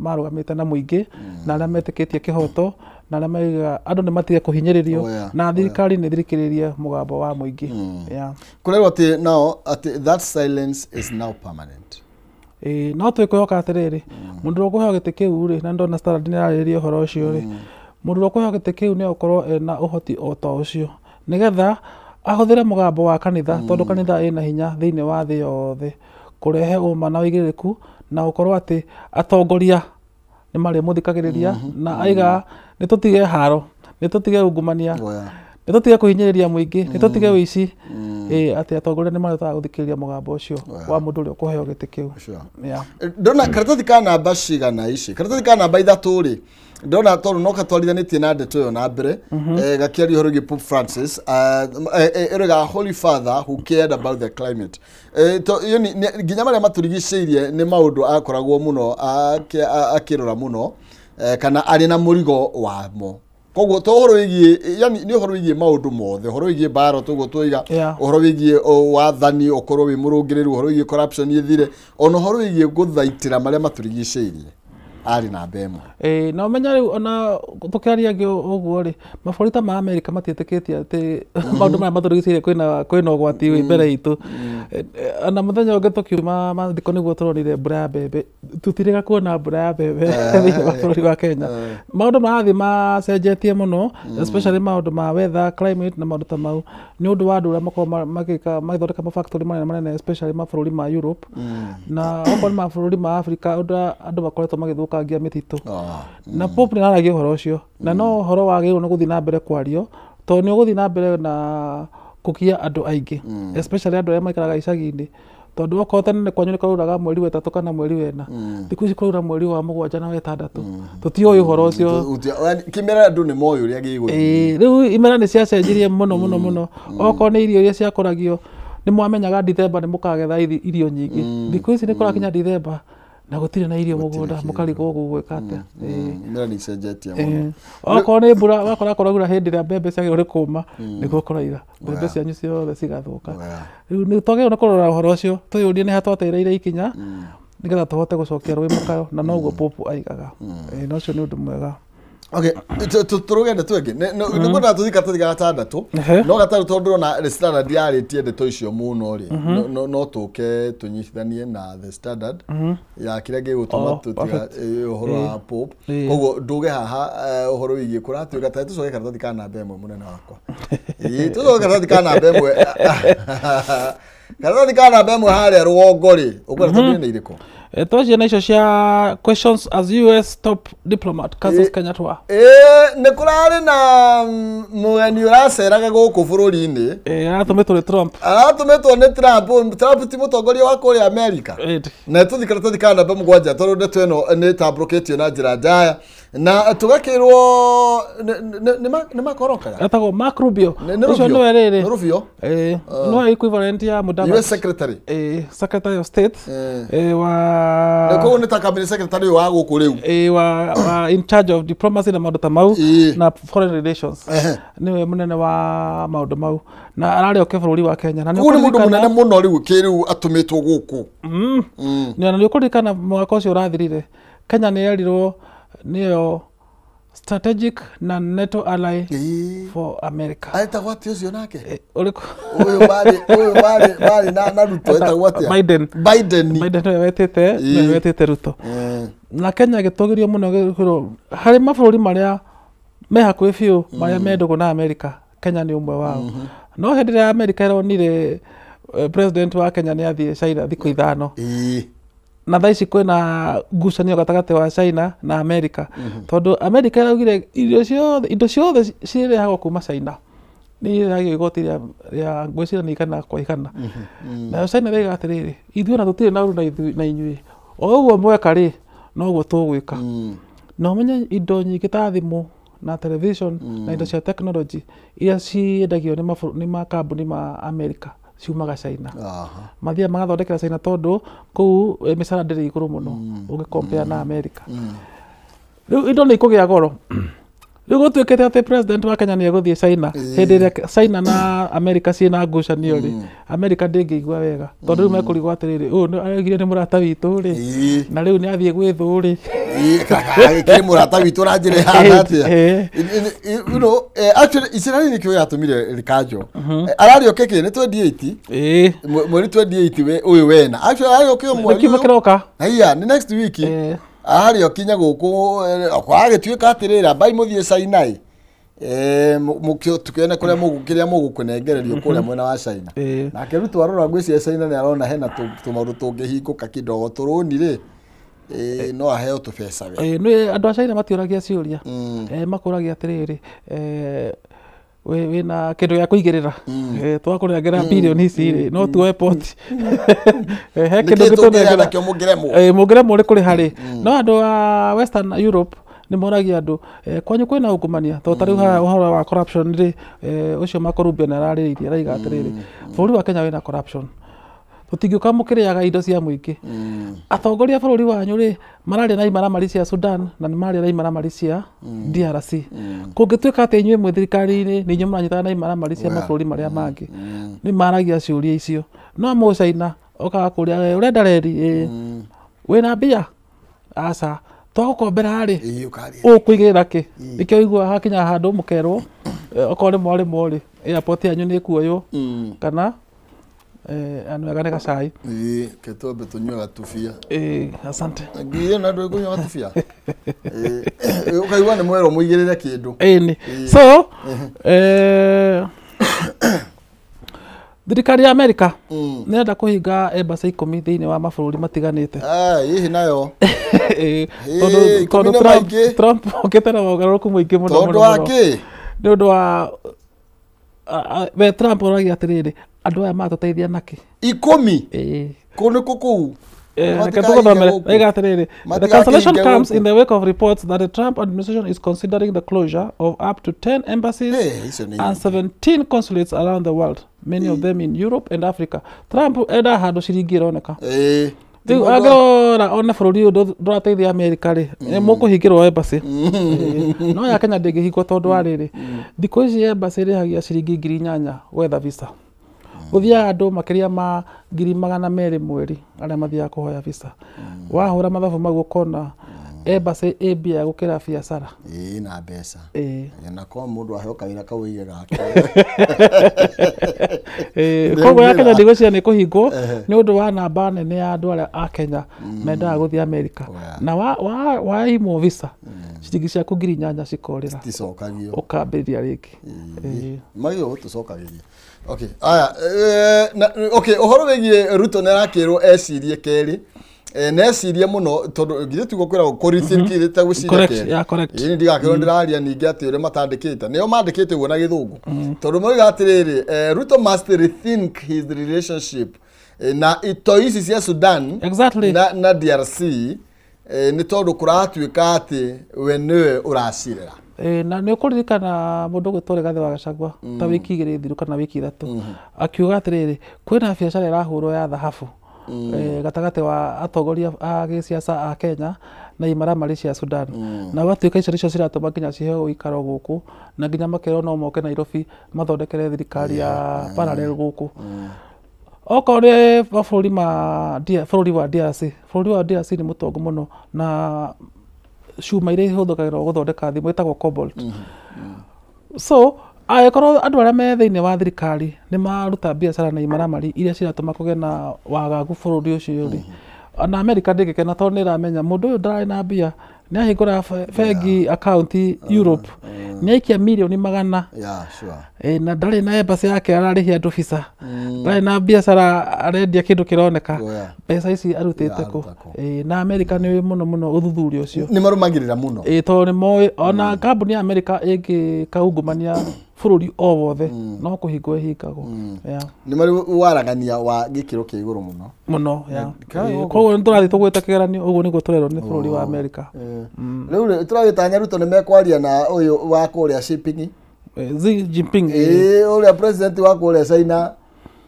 marũgamĩte na mũingĩ na arĩa metĩkĩtie kĩhoto na arĩa maugaga andũ nĩ matige kũhinyĩrĩrio na thirikari nĩ thirikĩrĩrie mũgambo wa mũingĩ. Kũrerwo atĩ now atĩ that silence is now permanent. No twĩkwĩhoka atĩrĩrĩ, mũndũ ũrĩa ũkũheo gĩtĩ kĩu rĩ, na ndona Standard nĩ yarĩrĩria ũhoro ũcio rĩ, mũndũ ũrĩa ũkũheo gĩtĩ kĩu nĩ egũkorwo ena ũhoti o ta ũcio, nĩgetha ahũthĩre mũgambo wa kanitha, tondũ kanitha ĩna hinya thĩinĩ wa thĩ yothe kũrehe ũma na ũigĩrĩrĩku, na gũkorwo atĩ atongoria nĩ marĩmũthikagĩrĩria, na aiga nĩ tũtige haro, nĩ tũtige ungumania, nĩ tũtige kũhinyĩrĩria mũingĩ, nĩ tũtige ũici, atĩ atongoria nĩ marĩhotaga gũthikĩrĩria mũgambo ũcio wa mũndũ ũrĩa ũkũheo gĩtĩ kĩu. Ndona karatathi ka namba cigana ici, karatathi ka namba 3 rĩ, ndona tondũ no katwarithanĩtie na ndeto ĩyo na mbere, gakĩaria ũhoro wĩgiĩ Pope Francis, ĩroiga Holy Father who cared about the climate. Nginya marĩa matũrigicĩirie nĩ maũndũ akoragwo mũno akĩrora mũno, kana arĩ na mũrigo wamo. Koguo to ũhoro wĩgiĩ, yani nĩ ũhoro wĩgiĩ maũndũ mothe, ũhoro wĩgiĩ mbara toguo twoiga, ũhoro wĩgiĩ wathani ũkorwo wĩ mũrũngĩrĩru, ũhoro wĩgiĩ corruption ĩthire, ona ũhoro wĩgiĩ gũthaitĩra marĩa matũrigicĩirie, arĩ namba 1. Na ũmenya rĩu ona tũkĩaria angĩ ũguo rĩ, mabũrũri ta ma Amerika matiĩtĩkĩtie atĩ maũndũ maya matũrigicĩirie kwĩna ũgwati wĩ mbere itũ. Ona mũthenya ũngĩ tũkiuma mathiko nĩguo tũronire mbura ya mbembe, tũtirĩga kuona mbura ya mbembe thĩinĩ wa bũrũri wa Kenya. Maũndũ marathiĩ macenjetie mũno, especially maũndũ ma weather, climate na maũndũ ta mau, nĩ ũndũ wa andũ ũrĩa makoragwo magĩka magĩthondeka mafactory manene manene, especially mabũrũri ma Europe, na okorwo nĩ mabũrũri ma Africa, ũndũ andũ makoretwo magĩthũkangia mĩtitũ. Na Pope nĩ araragia ũhoro ũcio, na no ũhoro wagĩrĩirwo nĩ gũthiĩ na mbere kwario, tondũ nĩ ũgũthiĩ na mbere na kũgia andũ aingĩ, especially andũ arĩa maikaraga icagi-inĩ, tondũ okorwo tene kwanyu nĩ kũrauraga mweri wa 3 kana mweri wa 4, thikũ ici kũraura mweri wa 7 na wa 6, tũtiũĩ ũhoro ũcio. Kĩmera andũ nĩ moĩ ũrĩa gĩgũthiĩ. Rĩu imera nĩ ciacenjirie mũno mũno mũno. Okorwo nĩ irio iria ciakũragio, nĩ mwamenyaga Dithemba nĩ mũkagetha irio nyingĩ, thikũ ici nĩ kũrakinya Dithemba na gũtirĩ na irio mũgũnda, mũkarigwo gũgwĩka atĩa. Imera nĩ icenjetie mũno. Okorwo nĩ mbura, wakora kũraura hĩndĩ ĩrĩa mbembe ciagĩrĩirwo nĩ kũma, nĩguo kũraira, mbembe cianyu ciothe cigathũka. Rĩu nĩ twagĩrĩirwo nĩ kũrora ũhoro ũcio, twĩyũrie nĩ ha twatereire ikinya, nĩgetha tũhote gũcokia rũĩ mũkayo, na noguo Pope aigaga. Na ũcio nĩ ũndũ mwega. Okay, tũrũge ndeto ĩngĩ. Nĩngwenda tũthiĩ karatathi ga 6, no gatarũ tondũ ndĩrona The Standard yarĩtie ndeto icio mũno rĩ, no tũke tũnyitithanie na The Standard ya kĩrĩa gĩgũtũma tũtiga ũhoro wa Pope. Koguo nduge haha ũhoro wĩgiĩ kũratuĩka ta tũcoke karatathi ka namba 1 mũnene wakwa. Tũcoke karatathi ka namba 1. Karatathi ka namba 1 harĩa rũgongo rĩ, ũkwenda tũthiĩ nĩ irĩkũ? Twacia na icio cia questions as US top diplomat cancels Kenya tour. Nĩ kũrarĩ na mũgeni ũraceraga gũkũ bũrũri-inĩ. Aratũmĩtwo nĩ Trump. Aratũmĩtwo nĩ Trump. Trump ti mũtongoria wa kũrĩa America. Na tũthiĩ karatathi ka namba 7 tondũ ndeto ĩno nĩ ĩtambũrũkĩtio na njĩra njaya, na tũgakĩrwo nĩ makorokaga. Etagwo Mark Rubio. Ũcio nĩwe rĩrĩ. Rubio. Nĩwe equivalent ya Mũdavadi. US secretary. Secretary of State. Wa koguo nĩ ta cabinet secretary wa gũkũ rĩu. Wa in charge of diplomacy na maũndũ ta mau, na foreign relations. Nĩwe mũnene wa maũndũ mau, na ararĩ oke bũrũri wa Kenya. Na nĩ mũndũ mũnene mũno rĩu kĩrĩu atũmĩtwo gũkũ. Na nĩ ũkũririkana mwaka ũcio ũrathirire, Kenya nĩ yerirwo nĩyo strategic na NATO ally for America. Aetagwo atĩa ũcio nake? Ũrĩkũ? Ũyũ marĩ na Ruto etagwo atĩa? Biden. Biden. Biden nĩwe wetĩte Ruto. Na Kenya ĩgĩtũgĩrio mũno harĩ mabũrũri marĩa me hakuhĩ biũ marĩa me ndũgũ na America, Kenya nĩ ũmwe wao. No hĩndĩ ĩrĩa America ĩronire president wa Kenya nĩ athiĩ China thikũ 5, na thaa ici kwĩna ngucanio gatagatĩ wa China na America, tondũ America ĩraugire indo ciothe cirehagwo kuma China nĩ irehagio igoti rĩa ngwĩciria nĩ 100 kwa 100. Nayo China ĩraiga atĩrĩrĩ, ithuĩ ona tũtirĩ na ũru na inyuĩ, o ũguo mweka rĩ noguo tũgwĩka. Na ũmenye indo nyingĩ ta thimũ na television na indo cia technology iria ciendagio nĩ makambuni ma America ciumaga China. Mathiaga magathondekera China tondũ kũu mĩcara ndĩrĩ igũrũ mũno ũngĩ compare na America. Rĩu indo nĩ ikũgĩa goro. Rĩu gũtuĩkĩte atĩ president wa Kenya nĩ egũthiĩ China hĩndĩ ĩrĩa China na America ciĩna ngucanio rĩ, America ndĩngĩigua wega tondũ rĩu mekũrigwo atĩrĩrĩ, ũyũ araugire nĩ mũrata witũ rĩ, na rĩu nĩ athiĩ gwĩ thũ rĩ. Kĩrĩ mũrata witũ ũranjĩra ĩhana atĩa? You know, actually Israeli nĩkĩo yatũmire rĩkanjwo. Ararĩ oke kĩ nĩ 28, mweri 28 ũyũ wena. Actually ararĩ oke mweri Nĩ kiumia kĩroka. Haiya, nĩ next week. Ararĩ okinya gũkũ kwagĩtuĩka atĩrĩrĩ, ambai mũthiĩ China ĩ. Tũkĩone kũrĩa kĩrĩa mũgũkũnengererio kũrĩa mwena wa China. Nake Ruto arora ngwĩciria China nĩ arona hena tũmaũndũ tũngĩhingũka kidogo tũrũni rĩ, no aheo tũbeca we. Nĩ andũ a China matiũragia ciũria, makũragia atĩrĩrĩ, wĩna kĩndũ gĩa kũigĩrĩra, twakũnengera birioni ici rĩ, no tuoe poti, he kĩndũ Nĩkĩĩ tũngĩgĩa ngĩtũnengera nakĩo mũngĩremwo? Mũngĩremwo nĩ kũrĩha rĩ. No andũ a Western Europe nĩ moragia andũ, kwanyu kwĩna ungumania, tondũ ta rĩu haha ũhoro wa corruption rĩ, ũcio Marco Rubio nĩ ararĩrĩirie, araiga atĩrĩrĩ, bũrũri wa Kenya wĩna corruption, tũtingĩũka mũkĩrĩaga indo cia mũingĩ. Atongoria a bũrũri wanyu rĩ, mararĩa na imaramari cia Sudan na nĩ mararĩa na imaramari cia DRC. Kũngĩtuĩka atĩ inyuĩ mwĩ thirikari-inĩ nĩ inyuĩ mũranyitana na imaramari cia mabũrũri marĩa mangĩ, nĩ maragia ciũria icio. No mũcaina okaga kũrĩa, ũrenda reri, wĩna mbia, aca, twagũkombera rĩ, Ũkarĩa. ũkũigĩrĩra kĩ? Nĩkĩo ũiguaga hakinya handũ mũkerwo, okorwo nĩ mwarĩmwo rĩ, airport yanyu nĩ ĩkuoywo, kana andu ega nĩ gacai. Ke twambe tũnyue gatubia. Asante. Ngiye na andũ kũnyua gatubia. Ũkaigua nĩ mwerwo mũigĩrĩre kĩndũ. Ĩni. So thirikari ya America nĩrenda kũhinga embassy 10 thĩinĩ wa mabũrũri matiganĩte. Hihi nayo. Tondũ 10 nĩ Trump maingĩ. Trump okĩte na mogarũrũku mũingĩ mũno Tondũ mũno wa mũno. kĩ? Nĩ ũndũ wa we Trump oragia atĩrĩrĩ, andũ aya matũteithia nakĩ? 10? Ĩĩ. Kũ nĩ kũ kũu? Reke tũgũthomere. Oiga atĩrĩrĩ, the cancellation Matigakĩhinge comes gũkũ. in the wake of reports that the Trump administration is considering the closure of up to 10 embassies Icio nĩ and 17 consulates around the world, many of them in Europe and Africa. Trump enda handũ ciringi ĩroneka. Rĩu angĩrora one bũrũri ũyũ ndũrateithia America rĩ, mũkũhingĩrwo embassy. No ya Kenya ndĩngĩhingwo tondũ wa rĩrĩ, thikũ ici embassy ĩrĩhagia ciringi 8,000 gwetha visa. Gũthiaga andũ makĩria ma 200,000 mweri arĩa mathiaga kũhoya visa. Wahũra mathabu mau ũkona embassy ĩ mbia gũkĩra biacara. Na mbeca. Ĩĩ. Na ko mũndũ aheo kawĩra kau oige gake. Koguo ya Kenya ndigwĩciria nĩ kũhingwo nĩ ũndũ wa namba nene ya andũ arĩa a Kenya mendaga gũthiĩ America. Na waimwo visa, ciringi ciaku 8,000 cikorĩra. Ticokagio. Ũkambĩrĩria rĩngĩ. Magĩrĩirwo gũtũcokagĩria. Okay, aya, okay, ũhoro wĩgiĩ Ruto nĩ arakĩrwo ecirie kerĩ. Na ecirie mũno tondũ githĩ tiguo kwĩragwo kũ rethink ta gwĩciria Correct, kerĩ. yeah, correct. Ĩĩ ndigakĩrwo ndĩraria ningĩ atĩ ũrĩa matandĩkĩte. Nĩo mandĩkĩte ũguo na gĩthũngũ. Tondũ moiga atĩrĩrĩ, Ruto must rethink his relationship na itoi ici cia Sudan na DRC, nĩ tondũ kũratuĩka atĩ we nĩwe ũracirera. Na nĩ ũkũririkana mũndũ ũgwĩtwo Rigathĩ wa Gachagua ta wiki 2 thiru kana wiki 3 akiuga atĩrĩrĩ, kwĩna biacara ĩrahũrwo ya thahabu gatagatĩ wa atongoria a gĩciaca a Kenya na imaramari cia Sudan, na gwatuĩka icio nĩcio ciratũma nginya ciheo ũikaro gũkũ na nginya makerwo no moke Nairobi mathondekere thirikari ya parallel gũkũ. Okorwo nĩ mabũrũri ma bũrũri wa DRC, bũrũri wa DRC nĩ mũtongu mũno na cuma iria ihũthagĩrwo gũthondeka thimũ ĩtagwo cobalt. So angĩkorwo andũ arĩa me thĩinĩ wa thirikari nĩ maruta biacara na imaramari iria ciratũma kũgĩe na wagagu bũrũri ũcio rĩ, ona America ndĩngĩkena tondũ nĩ ĩramenya mũndũ ũyũ ndararĩ na mbia, nĩ ahingũra bengi account Europe, nĩ aikia mirioni 100. Yeah, sure. Na ndarĩ na embassy yake ararĩhia andũ visa, ndarĩ na biacara arendia kĩndũ kĩroneka, mbeca ici arutĩte kũ? Aruta kũ? Na America nĩ mũno mũno ũthuthuria ũcio Nĩ marũmagĩrĩra mũno. Tondũ nĩ moĩ ona kambuni ya America ĩngĩka ungumania bũrũri o wothe no kũhingwo ĩhingagwo. Yeah. Nĩ marĩ waragania wa gĩkĩro kĩa igũrũ mũno. Mũno, yeah. Koguo nĩ tũrathiĩ tũgwĩte kĩgeranio, ũguo nĩguo tũrerwo nĩ bũrũri wa America. Rĩu rĩ, tũragĩtanya Ruto nĩ mekwaria na ũyũ wa kũrĩa Xi Xi Jinping. Ũrĩa president wa kũrĩa China,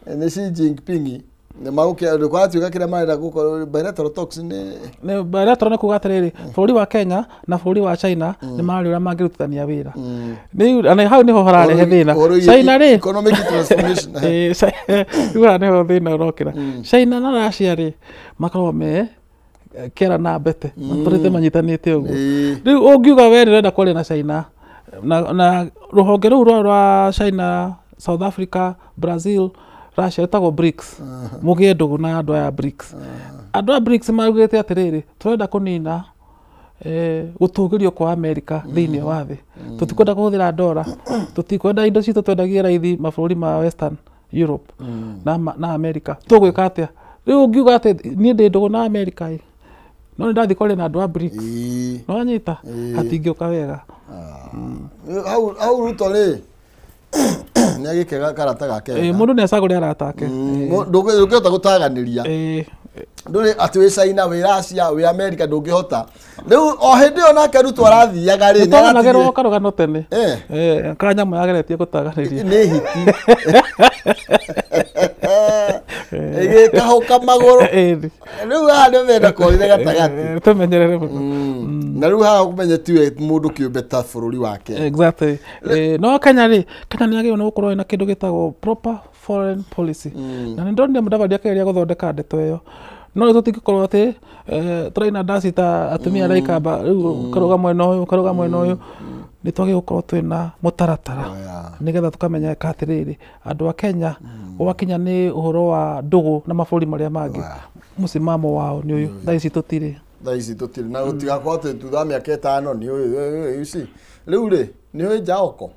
nĩ Xi Jinping. Nĩ magũkĩatuĩka kĩrĩa marenda gũkorwo bilateral talks nĩ bilateral nĩ kuga atĩrĩrĩ, bũrũri wa Kenya na bũrũri wa China nĩ marĩ ũrĩa mangĩrutithania wĩra. Rĩu hau nĩho hararehe thĩna. China rĩ, economic transformation. Rĩu haha nĩho thĩna ũrokĩra. China na Russia rĩ, makoragwo me kera na mbete, matũrĩte manyitanĩte ũguo. Rĩu ũngiuga we ndĩrenda kwaria na China na rũhonge rũu rwa China, South Africa, Brazil, Russia ĩtagwo BRICS. Mũgĩe ndũgũ na andũ aya BRICS. Andũ a BRICS maugĩte atĩrĩrĩ, tũrenda kũnina gũtũgĩrio kwa America thĩinĩ wa thĩ. Tũtikwenda kũhũthĩra ndora, tũtikwenda indo citũ twendagie raithi mabũrũri ma Western Europe na America. Tũgwĩka atĩa? Rĩu ũngiuga atĩ niĩ ndĩ ndũgũ na America ĩ, no nĩ ndathiĩ kwaria na andũ a BRICS. No anyita hatingĩũka wega. Hau Ruto rĩ, nĩ agĩkega karata gake. Mũndũ nĩ acagũre arata ake. Ndũngĩhota gũtaganĩria. Ndũrĩ atĩ wĩ China, wĩ Russia, wĩ America, ndũngĩhota. Rĩu o hĩndĩ ĩyo nake Ruto arathiaga rĩ, nĩtwonagĩrwo karũgano tene. Ka nyamũ yageretie gũtaganĩria. Nĩ hiti. Ĩgĩkahũka magũrũ. Rĩu haha nĩ menda korire gatagatĩ. Tũmenyerere mũno. Na rĩu haha ũmenye tiwe mũndũ kĩũmbe ta bũrũri wake. Exactly. No Kenya rĩ, Kenya nĩ yagĩrĩirwo nĩ gũkorwo ĩna kĩndũ gĩtagwo proper foreign policy. Na nĩ ndonire Mudavadi akĩgeria gũthondeka ndeto ĩyo. No rĩu tũtingĩkorwo atĩ tũraina ndaci ta atumia arĩa ikamba, rĩu ũkarũga mwena ũyũ, ũkarũga mwena ũyũ. Nĩ twagĩrĩirwo gũkorwo twĩna mũtaratara nĩgetha tũkamenyeka atĩrĩrĩ, andũ a Kenya gwakinya nĩ ũhoro wa ndũgũ na mabũrũri marĩa mangĩ, mũsimamo wao nĩ ũyũ. Thaa ici tũtirĩ. Thaa ici tũtirĩ. Na gũtigakorwo atĩ thutha wa mĩaka ĩtano nĩ ũyũ, you see. Rĩu rĩ, nĩ ũĩ Jaoko?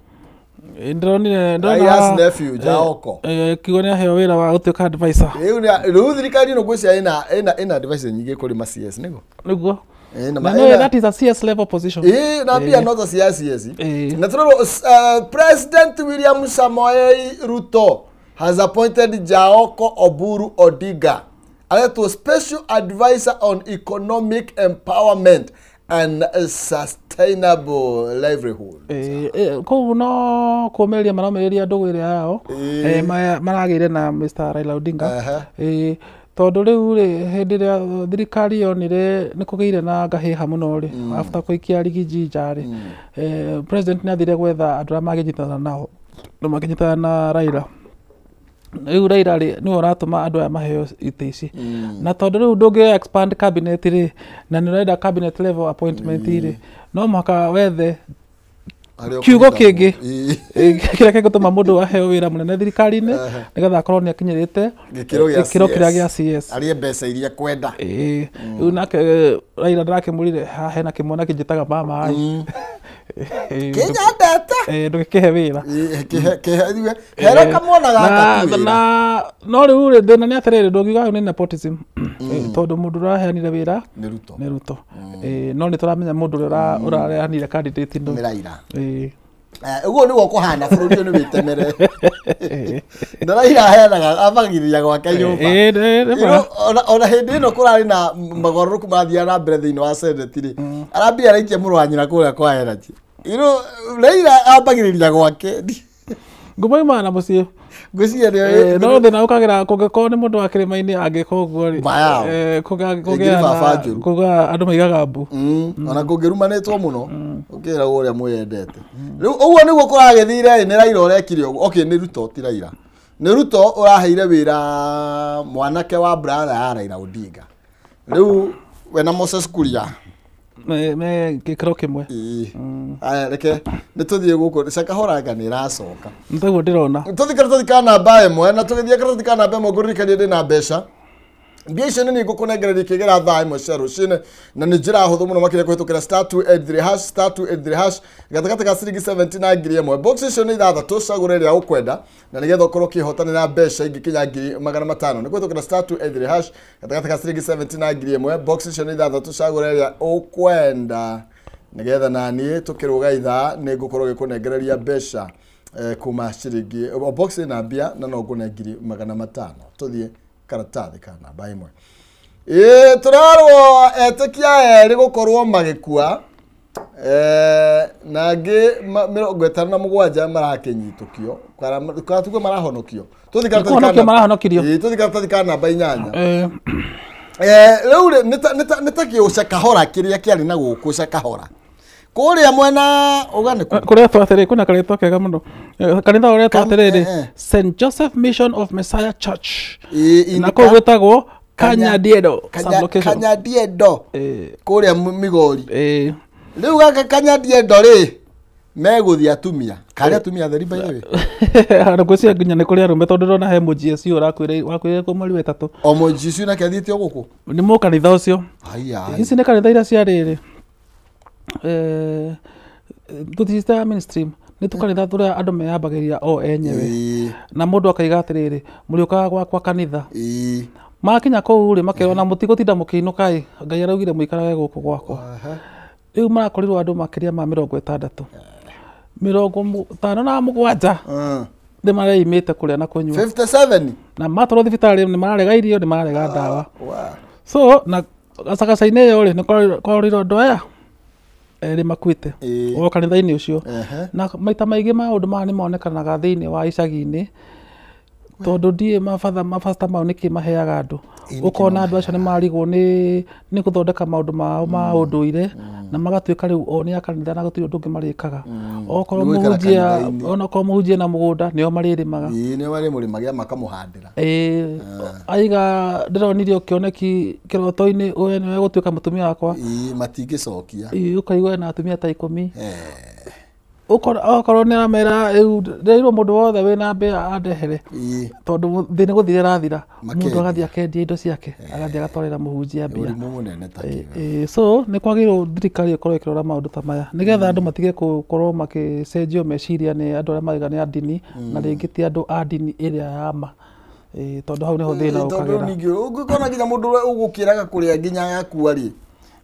Ndĩronire Raila's nephew Jaoko. Kiugo nĩ aheo wĩra wa gũtuĩka advisor. Rĩu thirikari ĩno ngwĩciria ĩna advisor nyingĩ kũrĩ ma CS nĩguo? Nĩguo. No, that is a CS level position. Na pia not a CS. Na tũrerwo President William Samoei Ruto has appointed Jaoko Oburu Odinga aretwo special advisor on economic empowerment and sustainable livelihood. Koguo no kũũmĩrĩria maromĩrĩria ndũgũ ĩrĩa yao maragĩire na Mr. Raila Odinga. Tondũ rĩu rĩ, hĩndĩ ĩrĩa thirikari yonire nĩ kũgĩire na ngahĩha mũno rĩ, after kũikia Rigiji nja rĩ, president nĩ athire gwetha andũ arĩa mangĩnyitana nao, na makĩnyitana na Raila. Rĩu Raila rĩ, nĩwe ũratũma andũ aya maheo itĩ ici. Na tondũ rĩu ndũngĩ expand cabinet rĩ, na nĩ ũrenda cabinet level appointment rĩ, no mũhaka wethe kiugo kĩngĩ kĩrĩa gĩgũtũma mũndũ aheo wĩra mũnene thirikari-inĩ nĩgetha akorwo nĩ akinyĩrĩte gĩkĩro kĩrĩa gĩa CS. Arĩe mbeca iria kwenda. Rĩu nake Raila ndarakĩmwĩrire haha hena kĩmwana kĩnjĩtaga mama ĩ. Kĩnyendete. Ndũgĩkĩhe wĩra. Hera kamwana gaka tu wĩra. No rĩu rĩ, thĩna nĩ atĩrĩrĩ, ndũngiuga hau nĩ nepotism, tondũ mũndũ ũraheanire wĩra nĩ Ruto. No nĩ tũramenya mũndũ ũrĩa ũraheanire candidate nĩ Raila. Ũguo nĩguo kũhana bũrũri ũyũ nĩ wĩtemere. Na Raila aheanaga abagithia gwake nyũmba. Ona hĩndĩ ĩno kũrarĩ na magarũrũku marathiaga na mbere thĩinĩ wa Senate rĩ, arambia araikia mũrũ wa nyina kũrĩa kwa Energy. Raila ambagĩrĩria gwake. Ngumo yumana na mũciĩ. Ngwĩciria nĩ no thĩna ũkagĩra kũngĩkorwo nĩ mũndũ wa kĩrĩma-inĩ angĩka ũguo rĩ, kũgĩa andũ maigaga mbu. Ona kũngĩrumanĩtwo mũno ũkĩragwo ũrĩa mwĩyendete. Rĩu ũguo nĩguo kũragĩthire nĩ Raila ũrekire ũguo. Okay, nĩ Ruto ti Raila. Nĩ Ruto ũraheire wĩra mwanake wa brother ya Raila Odinga. Rĩu we na Moses Kuria me gĩkĩro kĩmwe. Aya reke nĩ tũthiĩ gũkũ Cakahoranga nĩ ĩracoka. Nĩguo ndĩrona. Tũthiĩ karatathi ka namba ĩmwe na tũgĩthiĩ karatathi ka namba ĩmwe ngũririkanie ndĩ na mbeca. Mbia icio nĩ ngũkũnengereria ikĩgera thaa ĩmwe cia rũcinĩ na nĩ njĩra hũthũ mũno makĩria kũhĩtũkĩra *283# *283# gatagatĩ ka ciringi 70 na 1000. Box icio nĩ ithathatũ, cagũra ĩrĩa ũkwenda na nĩgetha ũkorwo ũkĩhotanĩra mbeca ingĩkinya 500,000. Nĩ kũhĩtũkĩra *283# gatagatĩ ka ciringi 70 na 1000. Box icio nĩ ithathatũ, cagũra ĩrĩa ũkwenda nĩgetha naniĩ tũkĩrũga ithaa nĩ ngũkorwo ngĩkũnengereria mbeca kuma ciringi box ĩna mbia na no ngũne 500,000. Tũthiĩ karatathi ka namba ĩmwe. Tũrarwo etĩkia erĩ gũkorwo magĩkua Na angĩ 57 marakĩnyitũkio kana tuge marahonokio. Tũthiĩ karatathi ka Kũhonokio marahonokirio. Ĩĩ, tũthiĩ karatathi ka namba 8. Rĩu rĩ, nĩ ta kĩũca kahora kĩrĩa kĩarĩ na gũkũ Cakahora kũrĩa mwena ũga nĩ kũ? Kũretwo atĩrĩ, kwĩna karĩtwa kega mũno. Kanitha ũretwo atĩrĩrĩ, St Joseph Mission of Messiah Church. Na kũu gwĩtagwo Kanyadiedo sub-location. Kanyadiedo kũrĩa Migori. Rĩu gaka Kanyadiedo rĩ, megũthiĩ atumia karĩa atumia atheri by the way. Andũ ngwĩciria nginya nĩ kũrĩ arũme tondũ ndĩrona he mũGSU ũrakuĩre kũ mweri wa 3. O mũGSU nake athiĩte o gũkũ? Nĩ mũkanitha ũcio. Haiya. Ici nĩ kanitha iria cia rĩrĩ. Tũticiĩtaga mainstream, nĩ tũkanitha tũrĩa andũ meyambagĩrĩria o enyewe. Na mũndũ akaiga atĩrĩrĩ, mũrĩũkaga gwakwa kanitha. Makinya kũu rĩ, makerwo na mũtigũtinda mũkĩinũka ĩ, Ngai araugire mũikarage gũkũ gwakwa. Rĩu marakorirwo andũ makĩria ma 60. 57 nĩ mareimĩte kũrĩa na kũnyua. 57? Na matwarwo thibitarĩ nĩ mararega irio, nĩ mararega ndawa. So na gacagaca-inĩ ĩyo rĩ, nĩ kwarorire andũ aya erĩ makuĩte o kanitha-inĩ ũcio. Na maita maingĩ maũndũ maya nĩ monekanaga thĩinĩ wa icagi-inĩ tondũ ndiĩ mabata mau nĩkĩ maheaga andũ. Ũkona andũ acio nĩ marigwo nĩ gũthondeka maũndũ mao ma ũndũire na magatuĩka rĩu o nĩ a kanitha na gũtirĩ ũndũ ũngĩ marĩkaga. Okorwo mũhunjia, onokorwo mũhunjia na mũgũnda nĩo marĩrĩmaga. Ĩĩ, nĩo marĩmũrĩmagia makamũhandĩra. Ĩĩ, aiga ndĩronire kĩoneki kĩroto-inĩ we nĩwe gũtuĩka mũtumia wakwa. Ĩĩ, matingĩcokia. Ĩĩ, ũkaigua ena atumia ta 10. Okorwo nĩ aramera rĩu ndĩrairwo mũndũ wothe wĩna mbĩa andehere tondũ thĩ nĩ gũthira ĩrathira, mũndũ agathiĩ akendia indo ciake, agathiĩ agatwarĩra mũhunjia mbia. Ũrimũ mũnene ta kĩo. So nĩ kwagĩrĩirwo thirikari ĩkorwo ĩkĩrora maũndũ ta maya nĩgetha andũ matige gũkorwo magĩcenjio meciria nĩ andũ arĩa marauga nĩ a ndini na rĩngĩ ti andũ a ndini ĩrĩa ya ma. Tondũ hau nĩho thĩna ũkagĩra. Tondũ ningĩ ũngĩkona nginya mũndũ ũrĩa ũgũkĩraga kũrĩa nginya agakua rĩ,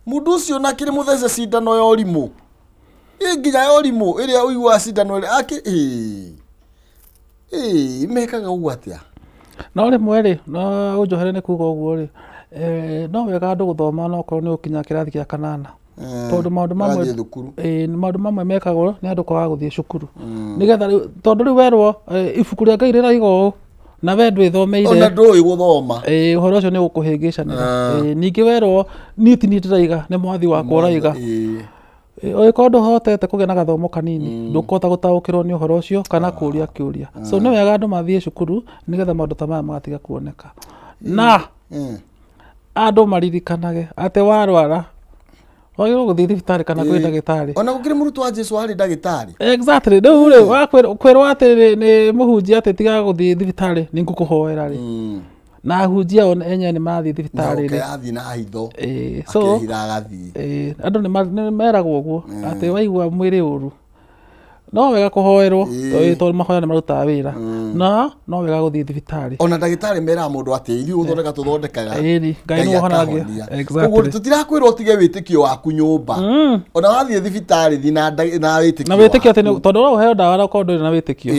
mũndũ ũcio na akĩrĩ mũthece cindano ya ũrimũ. Nginya ya ũrimũ ĩrĩa ũiguaga cindano ĩrĩa akĩ mekaga ũguo atĩa? No rĩmwe rĩ, no ũnjohere nĩ kuga ũguo rĩ, no wega andũ gũthoma no okorwo nĩ ũkinya kĩrathi kĩa 8. Tondũ maũndũ mamwe maũndũ mamwe mekagwo nĩ andũ kwaga gũthiĩ cukuru. Nĩgetha rĩu tondũ rĩu werwo ibuku rĩa Ngai rĩraiga ũũ na we ndwĩthomeire. Ona ndũĩ gũthoma. Ũhoro ũcio nĩ ũgũkũhĩngĩcanĩra. Ningĩ werwo niĩ ti niĩ ndĩraiga, nĩ mwathi wakwa ũraiga. Ũngĩkorwo ndũhotete kũgĩa na gathomo kanini, ndũkũhota gũtaũkĩrwo nĩ ũhoro ũcio kana kũũria kĩũria. So nĩ wega andũ mathiĩ cukuru nĩgetha maũndũ ta maya magatiga kuoneka. Na andũ maririkanage atĩ warwara wagĩrĩirwo gũthiĩ thibitarĩ kana kwĩ ndagĩtarĩ. Ona gũkĩrĩ mũrutwo wa Jesũ arĩ ndagĩtarĩ. Exactly. Rĩu rĩ, wakwĩrwo atĩ nĩ mũhunjia atĩ tiga gũthiĩ thibitarĩ nĩ ngũkũhoera rĩ. Na ahunjia o enyewe nĩ marathiĩ thibitarĩ rĩ. Athiĩ na hitho. So akehitha agathiĩ. Andũ nĩ meragwo ũguo atĩ waigua mwĩrĩ ũru no wega kũhoerwo tondũ mahoya nĩ marutaga wĩra. Na no wega gũthiĩ thibitarĩ. Ona ndagĩtarĩ meraga mũndũ atĩ ithuĩ gũthondeka tũthondekaga. Ĩni, Ngai nĩwe ũhonagia. Exactly. Koguo tũtirakwĩrwo ũtige wĩtĩkio waku nyũmba. Ona wathiĩ thibitarĩ thiĩ na wĩtĩkio. Na wĩtĩkio atĩ tondũ no ũheo ndawa na ũkorwo ndũrĩ na wĩtĩkio.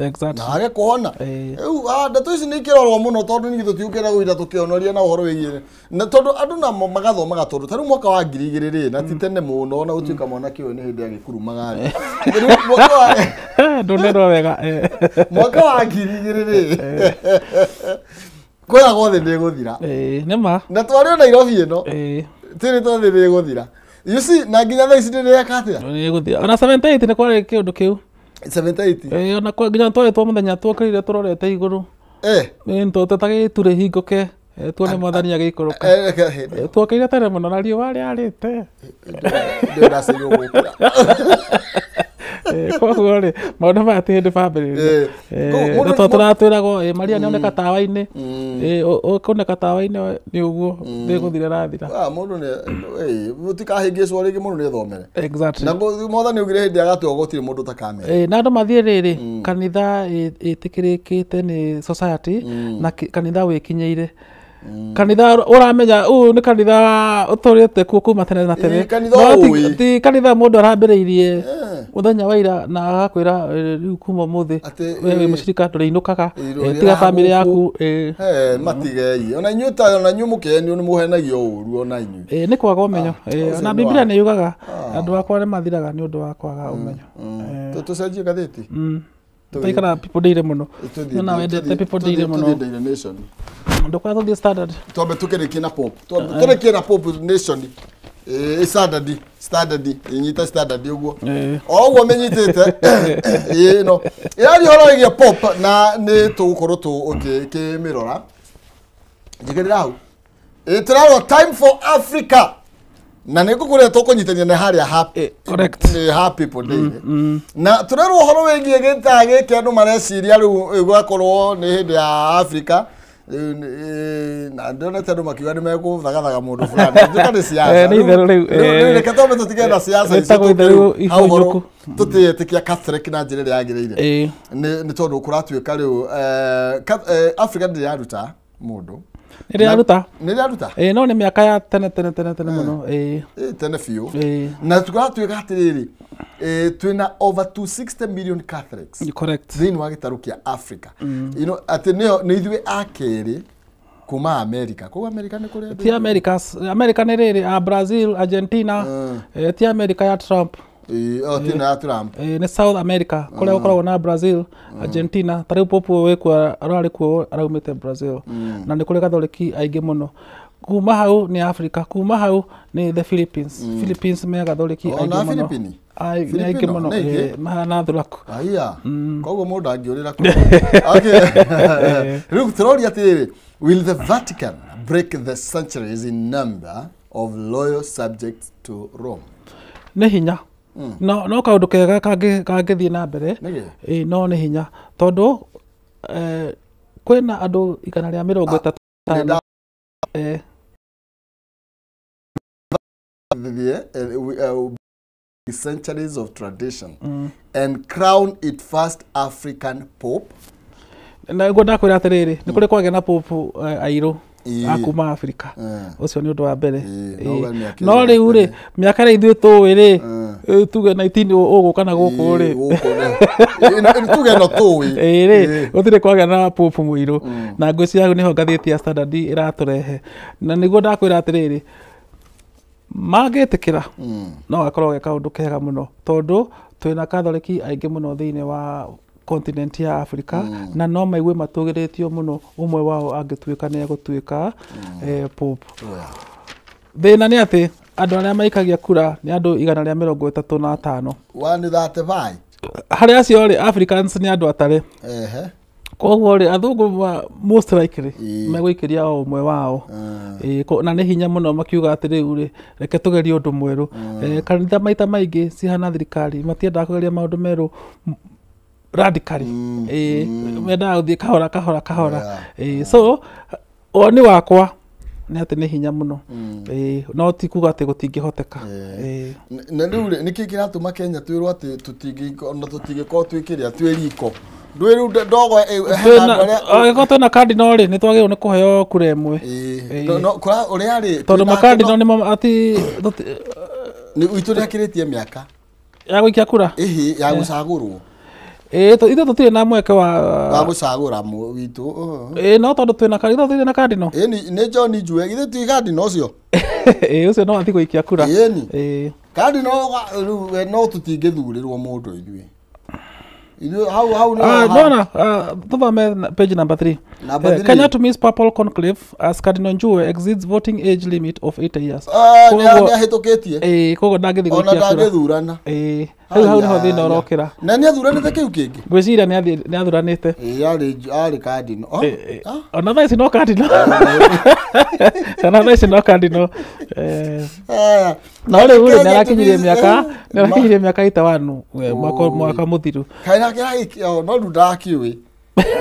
Exactly. Na wage kũhona. Rĩu ndeto ici nĩ ikĩrorwo mũno tondũ ningĩ tũtiũkĩra gũinda tũkĩonoria na ũhoro wĩgiĩ. Na tondũ andũ namo magathomaga tondũ ta rĩu mwaka wa 2000 rĩ, na ti tene mũno ona gũtuĩka mwanake ũyũ nĩ hĩndĩ agĩkurumaga rĩ. Ndũnerwo wega. Mwaka wa 2000 rĩ, kwĩragwo thĩ nĩ ĩgũthira. Nĩ ma. Na twarĩ o Nairobi ĩno. Tĩrĩ twa thĩ nĩ ĩgũthira. You see, na nginya thaa ici ndĩreka atĩa? Nĩ ĩgũthira. Ona 78 nĩ kwarĩ kĩũndũ kĩu. 78? Ona nginya twarĩtwo mũthenya twokĩrire tũrorete igũrũ. Nĩ tũtetaga gĩturĩ hingũke. Tuone mwathani agĩikũrũka. Twokĩrire tene mũno na riũa rĩarĩte. Ndĩraceirwo gũkĩra. Koguo rĩ, maũndũ maya ti hĩndĩ bambĩrĩria. Na tondũ tũratwĩragwo Maria nĩoneka tawa-inĩ, ũkũoneka tawa-inĩ nĩ ũguo thĩ gũthira ĩrathira. Mũndũ nĩ mũtikahĩngĩcwo rĩngĩ, mũndũ nĩ ethomere. Exactly. Na mwathani augire hĩndĩ agatua gũtirĩ mũndũ ũtakamenya. Na andũ mathiĩ rĩrĩ, kanitha ĩtĩkĩrĩkĩte nĩ society na kanitha wĩkinyĩire. Kanitha ũramenya ũyũ nĩ kanitha ũtũrĩte kuo kuma tene na tene. Ĩĩ, kanitha No ũĩ. ti kanitha mũndũ arambĩrĩirie Eh. mũthenya wa ira na agakwĩra rĩu kuma ũmũthĩ Atĩ, we wĩ ĩĩ. mũcirika ndũrĩinũkaga, Ĩĩ, tiga rũrĩra bamĩrĩ gũkũ. yaku, ĩĩ. He, matigei ona inyuĩ ta ona inyuĩ mũkĩhenio nĩ mũhenagio ũru ona inyuĩ. Ĩĩ, nĩ kwaga ũmenyo. Ah, Ĩĩ, ũcio na nĩ Biblia nĩ yugaga Ah. andũ akwa nĩ mathiraga nĩ ũndũ wa kwaga ũmenyo. Tũcenjie ngathĩti. Tũikara People Daily mũno. Tũthiĩ- Na wendete People tũthiĩ- Daily mũno. tũthiĩ Daily Nation. Ndũkwenda tũthiĩ Standard. Twambe tũkĩrĩkie na pop, Twambe tũrĩkie na pop nation. Ĩĩ, standard, standard inyita standard ũguo. Ĩĩ. O ũguo mĩnyitĩte. Ĩĩ, no ĩraria ũhoro wĩgiĩ pop na nĩ tũgũkorwo tũkĩmĩrora. Njigĩrĩra hau. Ĩĩ, tũrarora time for Africa na nĩ ngũkũrĩa tũkũnyitania na harĩa ha Correct. nĩ ha People Daily na tũrerwo ũhoro wĩgiĩ gĩtaa gĩkĩ andũ mareciria rĩu gwakorwo nĩ hĩndĩ ya Africa. Rĩu na ndonete andũ makiuga nĩ megũthagathaga mũndũ fulani. Njuka nĩ siasa. Nĩ itherũ rĩu, Rĩu reke twambe tũtige na siasa icio. Wĩtagwo itherũ Tũkĩrĩu hau ũhoro ihunyũku. tũtĩetĩkia Catholic na njĩra ĩrĩa yagĩrĩire. Ĩĩ. Nĩ tondũ kũratuĩka rĩu Africa ndĩrĩ yaruta mũndũ. Nĩ yaruta. Nĩ yaruta. Ĩĩ, no nĩ mĩaka ya tene tene tene tene mũno. Ĩĩ. Ĩĩ, tene biũ. Ĩĩ. Na tũratuĩka atĩrĩrĩ, twĩna over 260 million Catholics Correct. thĩinĩ wa gĩtarũ kĩa Africa. You know, atĩ nĩo nĩ ithuĩ a kerĩ kuma America. Koguo America nĩ kũrĩ andũ Ti America, America nĩ rĩrĩ a Brazil, Argentina, ti America ya Trump. Ĩĩ, o ti ĩno ya Trump. Ĩĩ, nĩ South America kũrĩa gũkoragwo na Brazil, Argentina. Ta rĩu Pope ũyũ wĩkuo ararĩ kuo araumĩte Brazil. Na nĩ kũrĩ Gathoriki aingĩ mũno. Kuma hau nĩ Africa, kuma hau nĩ the Philippines. Philippines me Gathoriki O aingĩ na mũno. Philippine? Ai, nĩ aingĩ Filipino, mũno. nĩ aingĩ? Ĩĩ, mahana thuraku. Aya, koguo mũndũ angĩũrĩra kũ. Okay. Rĩu tũroria atĩrĩrĩ, will the Vatican break the centuries in number of loyal subjects to Rome? Nĩ hinya. No kaũndũ kega kangĩthiĩ na mbere. Nĩkĩ? Ĩĩ, no nĩ hinya tondũ kwĩna andũ 135. Nĩ the centuries of tradition and crown it first African pope. Na guo ndakwĩra atĩrĩrĩ, nĩ kũrĩ kwagĩa na pope airũ Ĩĩ. a kuma Afrika. Ũcio nĩ ũndũ wa mbere. Ĩĩ, Ĩĩ. no we mĩaka No ĩrĩa rĩu rĩ, tene. mĩaka ĩrĩa ithuĩ tũĩ rĩ, tuge 19 ũgũka na gũkũ rĩ, tuge no tũĩ. Ĩĩ rĩ, gũtirĩ kwagĩa na pope mũirũ. Na ngwĩciria hau nĩho ngathĩti ya Standard ĩratũrehe. Na nĩguo ndakwĩra atĩrĩrĩ, mangĩtĩkĩra no gakorwo ge kaũndũ kega mũno tondũ twĩna Katholiki aingĩ mũno thĩinĩ wa continent ya Africa na no maigue matũgĩrĩtio mũno ũmwe wao angĩtuĩka nĩ egũtuĩka pope. Thĩna nĩ atĩ andũ arĩa maikagia kura nĩ andũ 135. 135. Harĩ acio rĩ, Africans nĩ andũ atare. Ehe. Koguo rĩ, athũngũ most likely Ĩĩ. megũikĩria o ũmwe wao. Ĩĩ, na nĩ hinya mũno makiuga atĩ rĩu rĩ, reke tũgerie ũndũ mwerũ. Kanitha maita maingĩ cihana thirikari, matiendaga kũgeria maũndũ merũ radically. Ĩĩ, mendaga gũthiĩ kahora kahora kahora. Ĩĩ, so woni wakwa nĩ atĩ nĩ hinya mũno. Ĩĩ, no ti kuga atĩ gũtingĩhoteka. Ĩĩ. Na rĩu rĩ, nĩkĩ kĩratũma Kenya twĩrwo atĩ ona tũtingĩkorwo twĩ kĩrĩa twĩ riko ndwĩ rĩu ndogo hena andũ arĩa Angĩkorwo twĩna cardinal rĩ, nĩ twagĩrĩirwo nĩ kũheo kura ĩmwe. Ĩĩ, no ũrĩa rĩ Tondũ twĩna makardinal nĩmo ati witũ nĩakĩrĩtie mĩaka ya gũikia kura. ĩhĩ ya gũcagũrwo. Ĩĩ, ithuĩ tũtirĩ na mweke wa wa gũcagũra witũ. Ĩĩ, no tondũ twĩna ithuĩ tũtirĩ na cardinal. Ĩni nĩ John Njue, githĩ ti cardinal ũcio? Ĩĩ, ũcio no athiĩ gũikia kura. Ĩni. Ĩĩ. Cardinal rĩu we no tũtingĩthurĩrwo mũndũ ithuĩ. Ithuĩ hau hau nĩ Nona, tuthome page number 3. Number three. Kenya to miss papal conclave as Cardinal Njue exceeds voting age limit of 80 years. Nĩ ahĩtũkĩtie. Ĩĩ, koguo ndangĩthiĩ Ona gũikia kura. ndangĩthurana. Ĩĩ, hau nĩho thĩna ũrokĩra. Na nĩ athuranĩte kĩu kĩngĩ? Ngwĩciria nĩ athuranĩte. Ĩĩ, arĩ cardinal. Oh, ah. Ona thaa ici no cardinal. Ona thaa ici no cardinal. Aya. No rĩu rĩ, Kenya nĩarakinyirie to miss- mĩaka, nĩarakinyirie mĩaka 81 mwaka mũthiru. Kaĩ nake no rĩu ndakĩũĩ. Rĩu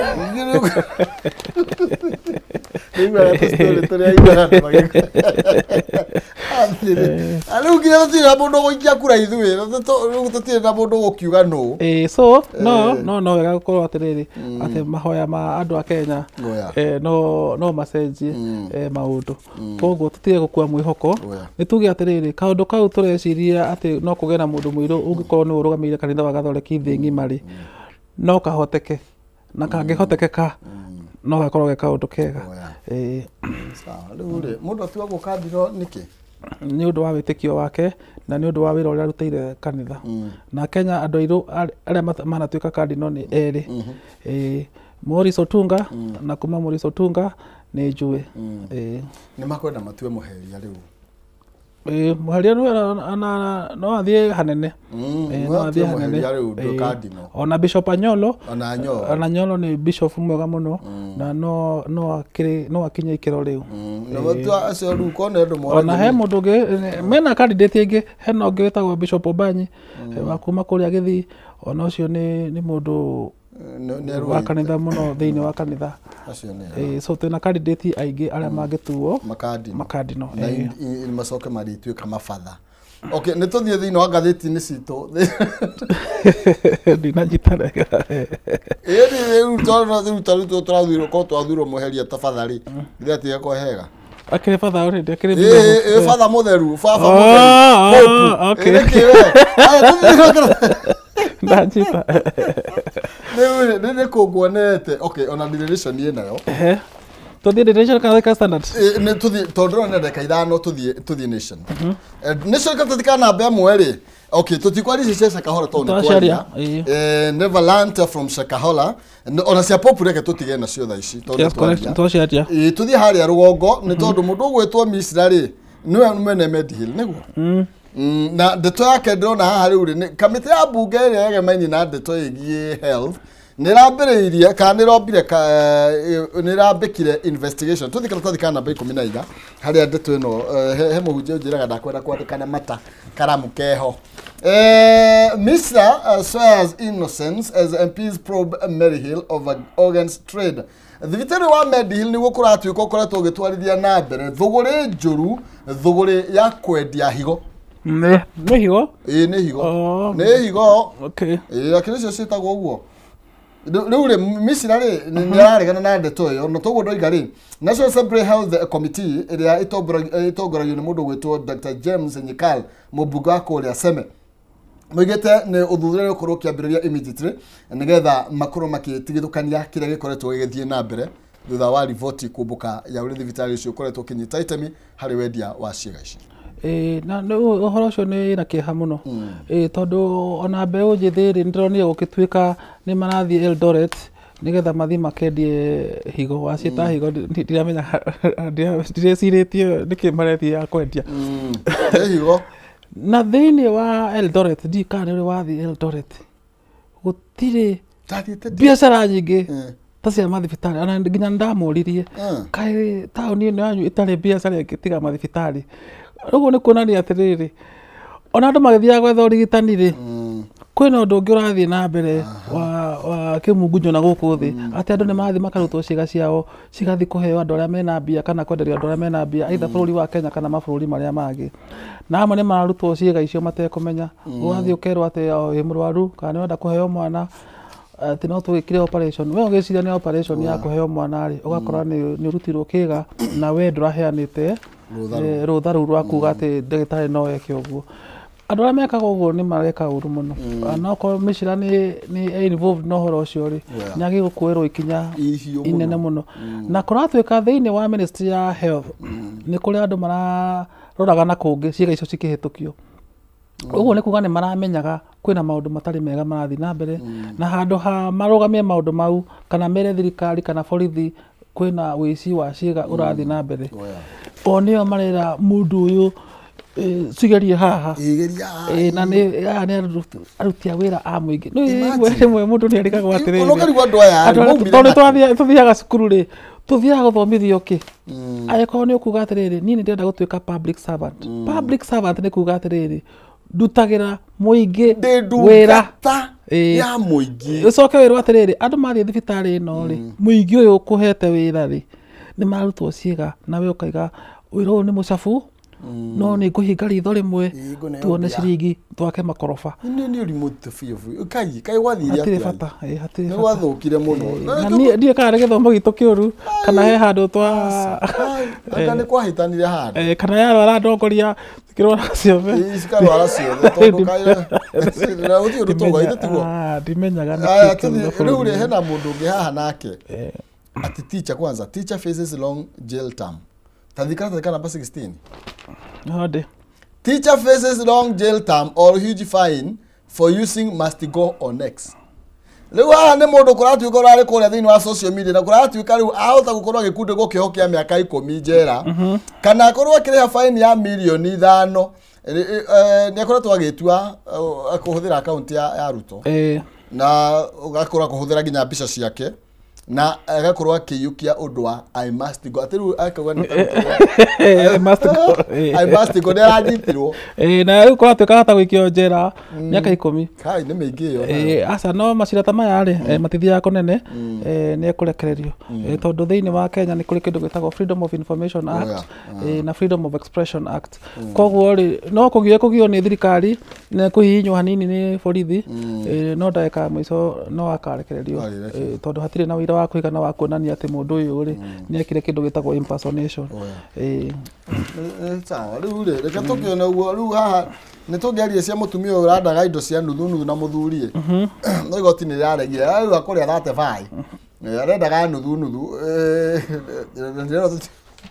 nginya tũtirĩ na mũndũ ũgũikia kura ithuĩ, rĩu tũtirĩ na mũndũ ũgũkiuga nũ. So no wega gũkorwo atĩrĩrĩ atĩ mahoya ma andũ a Kenya no macenjie maũndũ. Koguo tũtige gũkua mwĩhoko. Nĩ tuge atĩrĩrĩ kaũndũ kau tũreciria atĩ no kũgĩe na mũndũ mũirũ ũngĩkorwo nĩwe ũrũgamĩrĩire kanitha wa Gathoreki thĩ ng'ima rĩ, no kahoteke na kangĩhotekeka no gakorwo ge kaũndũ kega. Sawa, rĩu rĩ mũndũ atuagwo kandiro nĩkĩ? Nĩ ũndũ wa wĩtĩkio wake na nĩ ũndũ wa wĩra ũrĩa arutĩire kanitha. Na Kenya andũ airũ arĩa manatuĩka kandino nĩ erĩ. Maurice Otunga na kuma Maurice Otunga nĩ Njue. Nĩ makwenda matue Mũheria rĩu. Mũheria no athiĩ hanene. No athiĩ hanene. Ona Bishop Anyolo. Ona Anyolo nĩ bishop mwega mũno na no akinye ikĩro rĩu. Ona he mũndũ ũngĩ mena candidate ĩngĩ, hena ũngĩ wĩtagwo Bishop Obanyi wa kuma kũrĩa Gĩthii, ona ũcio nĩ mũndũ wa kanitha mũno thĩinĩ wa kanitha. So twĩna candidate aingĩ arĩa mangĩtuo makandino na macoke marĩtuĩka mabatha. Okay, nĩ tũthiĩ thĩinĩ wa ngathĩti-inĩ citũ. Ndinanyita wega. Ĩni rĩu tondũ tũrathurwo korwo twathurwo Mũheria ta batha rĩ, githĩ atige hega. Akĩrĩ batha already, akĩrĩ ĩ batha mũtheru, baba mũtheru. Okay. Ndanyita. Rĩu nĩ kũnguonete. Okay, ona Nation ĩnayo. Tũthiĩ Nation kana ka Standard? Nĩ tũthiĩ tondũ ndĩrona ndagĩka ithano tũthiĩ Nation. Nation karatathi ka namba ĩmwe rĩ. Okay, tũtikwaria cia Shakahola tondũ nĩ twaria. Never learned from Shakahola. Ona cia Pope reke tũtige nacio thaa ici tondũ twaria. Tũthiĩ harĩa rũgongo nĩ tondũ mũndũ ũgwĩtwo Misra rĩ nĩwe mwene Medihill nĩguo. Na ndeto yake ndĩrona haha rĩu rĩ kamĩtĩ ya mbunge ĩrĩa yegemainie na ndeto ĩgiĩ health nĩ ĩrambĩrĩirie kana nĩ ĩrombire nĩ ĩrambĩkire investigation. Tũthiĩ karatathi ka namba 14 harĩa ndeto ĩno he mũhunjia ũnjĩraga ndakwenda kwandĩka na mata karamu keho. Misra swears innocence as MPs probe Maryhill over organs trade. Thibitarĩ wa Medihill nĩguo kũratuĩka ũkoretwo ũgĩtwarithia na mbere thũgũrĩ njũru, thũgũrĩ ya kwendia higo. Nĩ higo? Ĩĩ nĩ higo. Nĩ higo. Okay. Ĩĩ lakini icio ciĩtagwo ũguo. Rĩu rĩ Misra rĩ nĩ araregana na ndeto ĩyo na toguo ndoiga rĩ National Assembly Health Committee ĩrĩa ĩtongoragio nĩ mũndũ ũgwĩtwo Dr. James Nyikal mũmbunge wa kũrĩa Seme moigĩte nĩ ũthuthuria ũkorwo ũkĩambĩrĩria immediately nĩgetha makorwo makĩtigithũkania kĩrĩa gĩkoretwo gĩgĩthiĩ na mbere thutha wa riboti kumbũka ya ũrĩa thibitarĩ ũcio ũkoretwo ũkĩnyita itemi harĩ wendia wa ciĩga ici. Na ũhoro ũcio nĩ na kĩeha mũno. Tondũ ona mbeũ njĩthĩ rĩ nĩndĩronire gũgĩtuĩka nĩ marathiĩ Eldoret nĩgetha mathiĩ makendie higo waciĩta higo ndiramenya ndireciirĩtie nĩkĩ marethiĩ ya kwendia. Nĩ higo. Na thĩinĩ wa Eldoret ndiũĩ kana nĩ ũrĩ wathiĩ Eldoret gũtirĩ biacara nyingĩ ta cia mathibitarĩ ona nginya ndamũririe kaĩ taũni ĩno yanyu ĩtarĩ biacara ĩngĩ tiga mathibitarĩ. Ũguo nĩ kuonania atĩrĩrĩ ona andũ magĩthiaga gwetha ũrigitani rĩ kwĩna ũndũ ũngĩ ũrathiĩ na mbere wa kĩmungunyo na gũkũ thĩ atĩ andũ nĩ marathiĩ makarutwo ciĩga ciao cigathiĩ kũheo andũ arĩa mena mbia kana kwenderio andũ arĩa mena mbia either bũrũri wa Kenya kana mabũrũri marĩa mangĩ. Na amwe nĩ mararutwo ciĩga icio matekũmenya. Ũgathiĩ ũkerwo atĩ wĩ mũrwaru kana nĩ ũrenda kũheo mwana atĩ no tũgĩkire operation. We ũgĩciria nĩ operation ya kũheo mwana rĩ ũgakora nĩ ũrutirwo kĩga na we ndũraheanĩte rũtha rũu rwa kuga atĩ ndagĩtarĩ no eke ũguo. Andũ arĩa mekaga ũguo nĩ mareka ũru mũno. Na okorwo Mishra nĩ involved na ũhoro ũcio rĩ nĩ agĩrĩirwo kuoerwo ikinya inene mũno. Na kũratuĩka thĩinĩ wa ministry ya health nĩ kũrĩ andũ mararoraga na kũngĩ ciĩga icio cikĩhĩtũkio. Ũguo nĩ kuga nĩ maramenyaga kwĩna maũndũ matarĩ mega marathiĩ na mbere na handũ ha marũgamie maũndũ mau kana mere thirikari kana borithi kwĩna ũici wa ciĩga ũrathiĩ na mbere. O nĩo marera mũndũ ũyũ cigerie haha na nĩ aya nĩ aruti a wĩra a mũingĩ. Rĩmwe mũndũ nĩ arigagwo atĩrĩrĩ tondũ tũthiaga cukuru rĩ tũthiaga gũthomithio kĩ? Angĩkorwo nĩ ũkuga atĩrĩrĩ niĩ nĩ ndĩrenda gũtuĩka public servant. Public servant nĩ kuga atĩrĩrĩ Ndutagĩra mũingĩ wĩra ya mũingĩ. Ũcoke wĩrwo atĩrĩrĩ, andũ mathiĩ thibitarĩ ĩno rĩ, mũingĩ ũyũ ũkũhete wĩra rĩ, nĩ marutwo ciĩga, nawe ũkaiga wĩra ũyũ nĩ mũcabu, no nĩ ngũhinga ritho rĩmwe tuone ciringi twake makoroba. Nĩ ũrimũ biũ biũ. Kai kai gwathire atĩa? Hatirĩ bata, hatirĩ bata. Nĩ gwathũkire mũno. Na niĩ ndiũĩ kana nĩ gĩthomo gitũ kĩũru kana he handũ twa anga nĩ kwahĩtanire handũ. Kana yarwara ndongoria cikĩrwara ciothe. Cikarwara ciothe tondũ kai na gũtirĩ ũndũ tũgwaithe tiguo. Ndimenyaga nĩkĩ kĩũru. Rĩu rĩ hena mũndũ ũngĩ haha nake. Ati teacher kwanza, teacher faces long jail term. Tadhikara namba 16. Hode. Teacher faces long jail term or huge fine for using must go on X. Rĩu haha nĩ mũndũ kũratuĩka ũrarĩ kũrĩa thĩinĩ wa social media na kũratuĩka rĩu ahota gũkorwo agĩkundĩkwo kĩoho kĩa mĩaka 10 njera kana akorwo akĩrĩha fine ya mirioni 5. Nĩ akoretwo agĩtua kũhũthĩra account ya Ruto na ũgakorwo akũhũthĩra nginya mbica ciake na agakorwo akĩiyũkia ũndũ wa I must go. Atĩ rĩu akauga nĩ I must go. I must go nĩ aranyitirwo. Na rĩu kũratuĩka hata gũikio njera mĩaka 10. Kai nĩ mĩingĩ ĩyo. Aca no macira ta maya rĩ matithiaga kũnene, nĩ ekũrekererio tondũ thĩinĩ wa Kenya nĩ kũrĩ kĩndũ gĩtagwo Freedom of Information Act na Freedom of Expression Act. Koguo rĩ no kũgio nĩ thirikari na kũhihinywo hanini nĩ borithi, no ndagĩka ya mũico no akarekererio tondũ hatirĩ na ũira wa kũigana wa kuonania atĩ mũndũ ũyũ rĩ nĩ ekire kĩndũ gĩtagwo impersonation. Sawa, rĩu rĩ reke tũkĩone ũguo. Rĩu haha nĩ tũngĩaria cia mũtumia ũyũ ũrandaga indo cia nuthu nuthu na mũthuri no igoti nĩ rĩraregire, arauga kũrĩa 35 arendaga nuthu nuthu.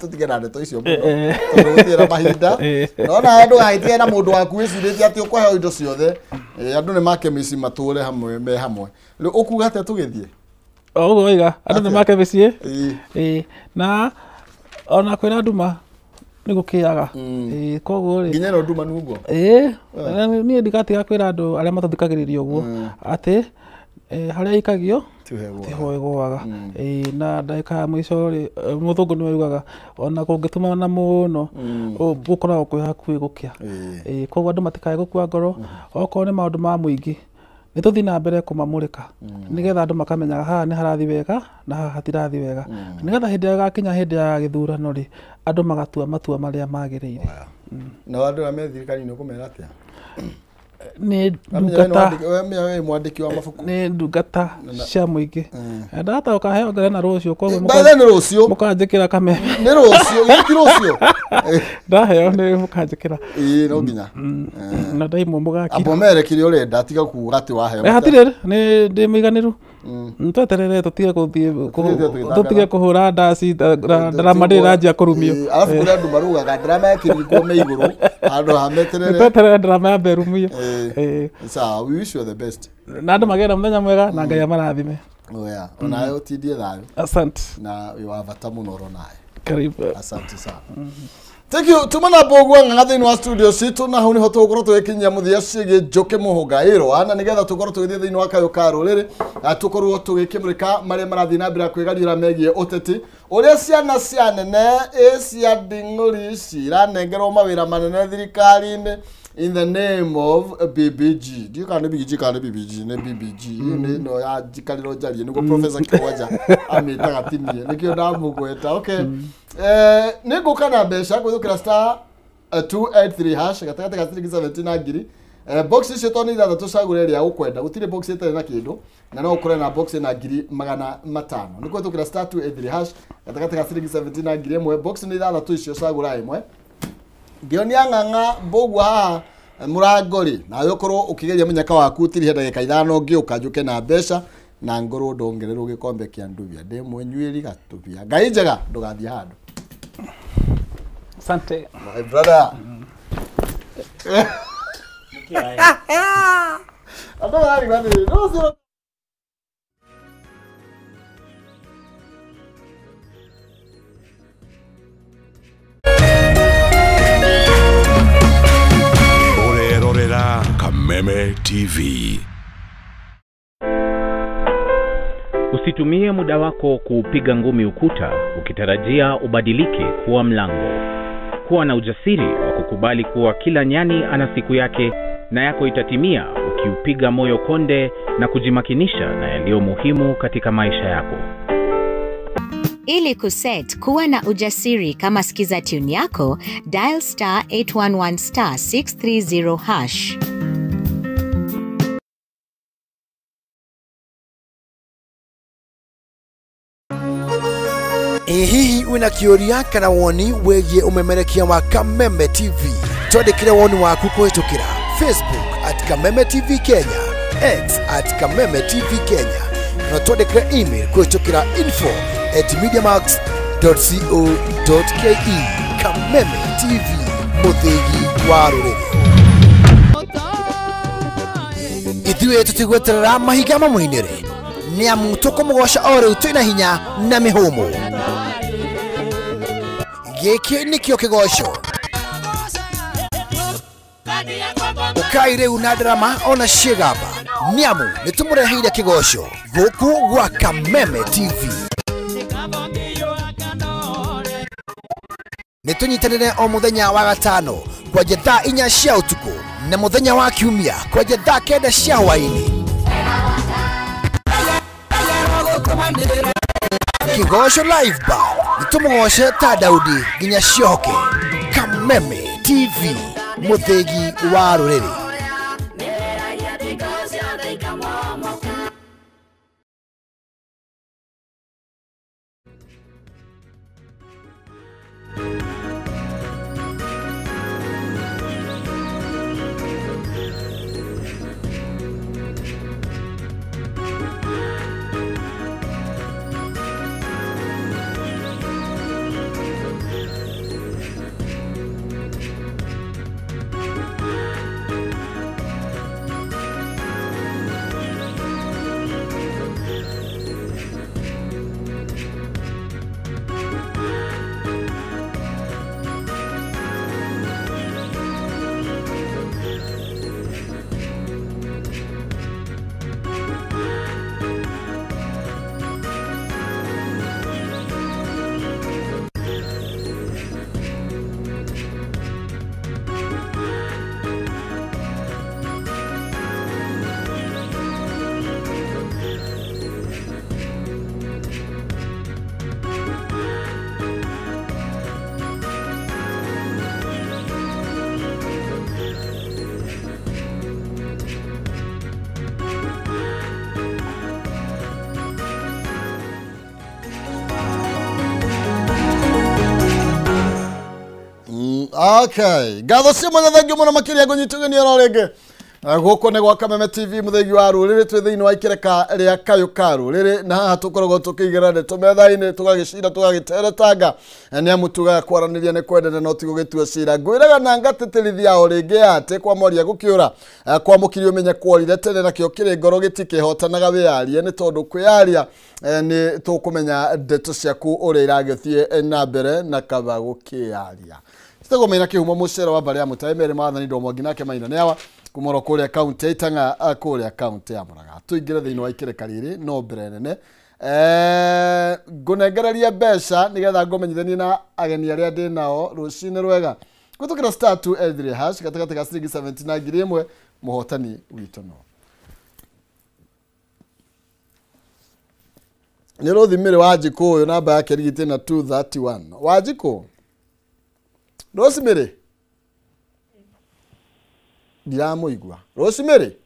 Tũtige na ndeto icio mũno tondũ gũtirĩ na mahinda. Nona ndũgagĩtige na mũndũ waku wĩcirĩtie atĩ ũkũheo indo ciothe. Andũ nĩ make mĩciĩ matũre hamwe me hamwe. Rĩu ũkuga atĩa tũgĩthiĩ? O ũguo waiga, andũ nĩ make mĩciĩ na ona kwĩna nduma nĩ gũkĩaga. Koguo rĩ nginya ĩno nduma nĩ ũguo. Niĩ ndigatiga kwĩra andũ arĩa matũthikagĩrĩria ũguo atĩ harĩa ikagio tiho ĩgũaga. Na ndagĩka ya mũico rĩ mũthũngũ nĩwe ugaga ona kũngĩtumana mũno gũkoragwo kwĩ hakuhĩ gũkĩa. Koguo andũ matikae gũkua ngoro, okorwo nĩ maũndũ ma mũingĩ nĩ tũthiĩ na mbere kũmamũrĩka nĩgetha andũ makamenyaga haha nĩ harathiĩ wega na haha hatirathiĩ wega, nĩgetha hĩndĩ ĩrĩa ĩgakinya hĩndĩ ya gĩthurano rĩ andũ magatua matua marĩa magĩrĩire. Na andũ arĩa me thirikari-inĩ ũkũmera atĩa? Nĩ ndungata mwandĩki wa mabuku, nĩ ndungata cia mũingĩ. Ndahota ũkaheo ngerenwa rũciũ, koguo nĩ rũciũ mũkanjĩkĩra kameme. Nĩ rũciũ, gĩti rũciũ. Ndaheo nĩ mũkanjĩkĩra. Ĩĩ no nginya. Na ndaimwo mũgakira. Amba ũmere kĩrĩa ũrenda, tiga kuuga atĩ waheo. Hatirĩ, nĩ ndĩ mũiganĩru. Tweterere tũtige gũthiĩ tũtige kũhũra ndaci ndarama ndĩrĩ ĩranjia kũrumio. Arabu kũrĩ andũ marugaga ndarama ya kĩringwo me igũrũ handũ ha meterere. Tweterere ndarama ya mberumio. Sawa, we wish you the best. Na andũ magĩe na mũthenya mwega na Ngai amarathime. Oya, onawe ũtindie thayũ. Asante. Na wĩ wa bata mũno oronawe. Karibu. Asante sana. Thank you. Tumana mbũgua ng'ang'a thĩinĩ wa studio citũ na hau nĩho tũgũkorwo tũgĩkinyia mũthia ciĩgiĩ Njũkĩ Mũhũga na nĩgetha tũkorwo tũgĩthiĩ thĩinĩ wa kayũ ka rũrĩrĩ na tũkorwo tũgĩkĩmũrĩka marĩa marathiĩ na mbere kwĩgariũra megiĩ ũteti ũrĩa ciana cia nene cia nding'ũri ici iranengerwo mawĩra manene thirikari-inĩ in the name of BBG. Ndiũĩ kana nĩ BBG kana nĩ BBG, nĩ BBG nĩ ĩno ya njikarĩro njarie nĩguo Professor Kĩgwanja amĩtaga tinie nĩkĩo ndamũgweta. Okay. Nĩ ngũka na mbeca kũhĩtũkĩra star 283 hash gatagatĩ ka ciringi 17 na ngiri. Box icio to nĩ ithathatũ cagũre ĩrĩa ũkwenda, gũtirĩ box ĩtarĩ na kĩndũ na no ũkore na box ĩna ngiri 500. Nĩ kũhĩtũkĩra star 283 hash gatagatĩ ka ciringi 17 na ngiri ĩmwe, box nĩ ithathatũ icio cagũra ĩmwe. Ngĩonia ng'ang'a mbũgua haha mũrango rĩ, nawe ũkorwo ũkĩgeria mũnyaka waku ũtirĩhe ndagĩka 5 ngĩũka njũke na mbeca na ngorwo ndongererwo gĩkombe kĩa ndubia ndĩ mũnyuĩri gatubia. Ngai njega, ndũgathiĩ handũ. Asante. My brother. Andũ mararigwo atĩrĩrĩ, rũciũ Kameme TV. Usitumie muda wako kuupiga ngumi ukuta ukitarajia ubadilike kuwa mlango. Kuwa na ujasiri wa kukubali kuwa kila nyani ana siku yake Na yako itatimia ukiupiga moyo konde na kujimakinisha na yaliyo muhimu katika maisha yako. Ili kuset kuwa na ujasiri kama skiza tune yako, dial star 811 star 630 hash. Hihi wina kĩũria kana woni wĩgiĩ ũmemerekia wa Kameme TV. Twandĩkĩre woni waku kũhĩtũkĩra Facebook at Kameme TV Kenya, X at Kameme TV Kenya, na twandĩkĩre email kũhĩtũkĩra info@mediamax.co.ke. Kameme TV, mũthĩgi wa rũrĩrĩ. Ithuĩ tũtigweterera mahiga mamũinĩre, nĩ amu tũkũmũgoca o rĩu twĩna hinya na mĩhũmũ. Gĩkĩ nĩkĩo kĩgoco. Ũkai rĩu na ndarama ona ciĩgamba, nĩ amu nĩtũmũreheire kĩgoco gũkũ gwa Kameme TV. Nĩtũnyitanĩre o mũthenya wa gatano kwanja thaa 4 cia ũtukũ na mũthenya wa kiumia kwanja thaa 9 cia hwaĩ-inĩ. Kĩgoco Live Band nĩtũmũgoce ta Daudi nginya ciohoke. Kameme TV, mũthĩgi wa rũrĩrĩ. Okay, ngatho cia mwanya thengiũ mũno makĩria ngũnyitũgenia oro rĩngĩ. Gũkũ nĩ gwa Kameme TV mũthĩgi wa rũrĩrĩ, twĩ thĩinĩ wa ikereka rĩa kayũ ka rũrĩrĩ, na haha tũkoragwo tũkĩigĩra ndeto metha-inĩ, tũgagĩcira, tũgagĩteretanga, nĩ amu tugaga kwaranĩria nĩ kwendana no ti gũgĩtua cira. Ngwĩraga na ngatĩtĩrithia o rĩngĩ atĩ kwa mwaria gũkĩũra, kwa mũkiri ũmenye kworire tene, nakĩo kĩrĩ ngoro gĩtikĩhotanaga wĩyarie, nĩ tondũ kwĩyaria nĩ tũkũmenya ndeto ciaku ũrĩa iragĩthiĩ na mbere na kaba gũkĩyaria. Citagwo Maina Kĩhumo mũcere wa mbarĩ ya Mũtaĩ Mary Maathani Ndomo nginake Maina nĩ awa kumoro kũrĩa kaunti ya Itang'a kũrĩa kaunti ya Murang'a. Tũingĩre thĩinĩ wa ikereka rĩrĩ no mbere nene ngũnengereria mbeca nĩgetha ngũmenyithanie na ageni arĩa ndĩ nao rũcinĩ rwega. Kũhĩtũkĩra star 283 hash gatagatĩ ga ciringi 70 na 1000 mũhotani witũ no nĩ Rosemary Wanjikũ ũyũ, namba yake rigitĩ na 231. Wanjikũ, Rosemary, ndiramũigua. Rosemary?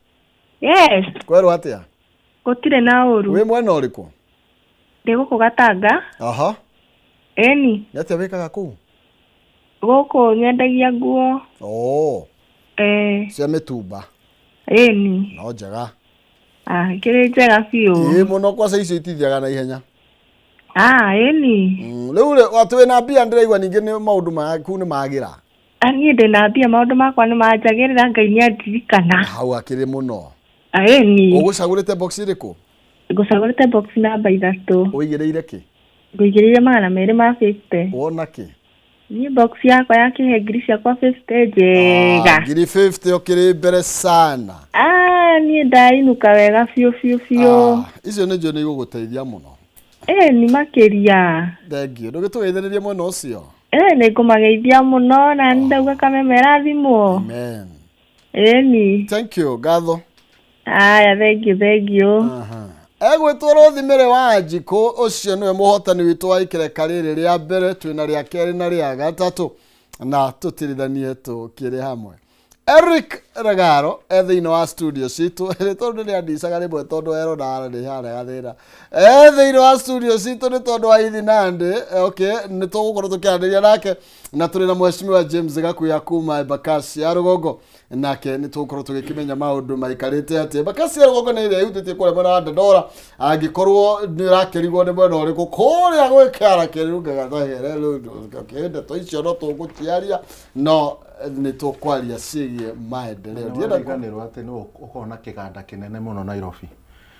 Yes. Kwerwo atĩa? Gũtirĩ na ũru. Wĩ mwena ũrĩkũ? Ndĩ gũkũ Gatanga. Aha. Ĩni. Nĩ atĩa wĩkaga kũu? Gũkũ nyendagia nguo. Oh. Eh. Cia mĩtumba. Ĩni. No njega. Ah, kĩrĩ njega biũ. Ĩĩ mũno, kwaca icio itithiaga na ihenya. Ah, ĩni. Rĩu rĩ, atĩ wĩna mbia ndĩraigua ningĩ nĩ maũndũ maku nĩ magĩra. Niĩ ndĩna mbia, maũndũ makwa nĩ manjagĩrĩra, Ngai nĩ andirikana. Hau akĩrĩ mũno. Ĩni. Ũgũcagũrĩte box ĩrĩkũ? Ngũcagũrĩte box namba 3. Ũigĩrĩire kĩ? Ngũigĩrĩire 250. Wona kĩ? Niĩ box yakwa yakĩhe ngiri ciakwa 50 njega. Ngiri 50 ũkĩrĩ mbere sana. Ah, niĩ ndainũka wega biũ biũ biũ. Icio nĩnjũĩ nĩ igũgũteithia mũno. Nĩ makĩria. Thengiũ. Ndũgĩtũgeithĩrĩrie mwena ũcio. Nĩ ngũmageithia mũno na nĩ ndauga Kameme ĩrathimwo. Amen. Ĩni. Thank you, ngatho. Aya, thank you, thank you. Egwĩtwo Rosemary Wanjikũ, ũcio nĩwe mũhotani witũ wa ikereka rĩrĩ rĩa mbere, twĩna rĩa kerĩ na rĩa gatatũ, na tũtirithanie tũkĩrĩ hamwe. Eric Regaro e thĩinĩ wa studio citũ, nĩ tondũ nĩ andicaga rĩmwe tondũ erona nĩ harĩa gathĩna. E thĩinĩ wa studio citũ nĩ tondũ wa Ithi Nandi, okay, nĩ tũgũkorwo tũkĩaranĩria nake, na tũrĩ na mheshimiwa James Gakuya kuma Embakasi ya Rũgongo, nake nĩ tũgũkorwo tũgĩkĩmenya maũndũ maikarĩte atĩ. Embakasi ya Rũgongo nĩ ĩrĩa ĩhutĩtie kũrĩa mwena wa Dandora, angĩkorwo nĩ ũrakĩrigwo nĩ mwena ũrĩkũ, kũrĩa gwĩ kĩara kĩrungaga tahere rĩu, ndeto icio no tũgũciaria, no nĩ tũkwaria ciĩgiĩ maendeleo. Ndienda Ndiganĩrwo atĩ nĩ ũkona kĩganda kĩnene mũno Nairobi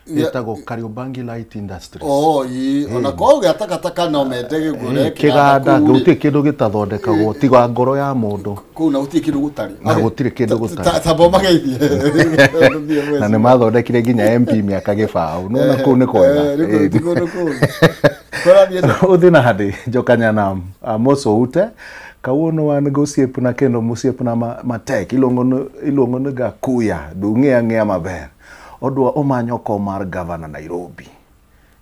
gĩtagwo Kariobangi Light Industries. Oh, ii, ona korwo gĩa takataka no mende gĩgũre kĩganda, gũtirĩ kĩndũ gĩtathondekagwo tiga ngoro ya mũndũ. Kũu na gũtirĩ kĩndũ gũtarĩ. Na gũtirĩ kĩndũ gũtarĩ. Tamba mageithie. Na nĩ mathondekire nginya MP mĩaka gĩbaũ. Nĩwona kũu nĩ kwega. Rĩu ti kũndũ kũu. Ũthiĩ na handĩ Njokanyanam amosoute kawuono wan gi osiepna kendo mosiepna matek iluongo ni Gakuya, dung'e ang'eya maber. Odwa omanyo kom mar gavana Nairobi,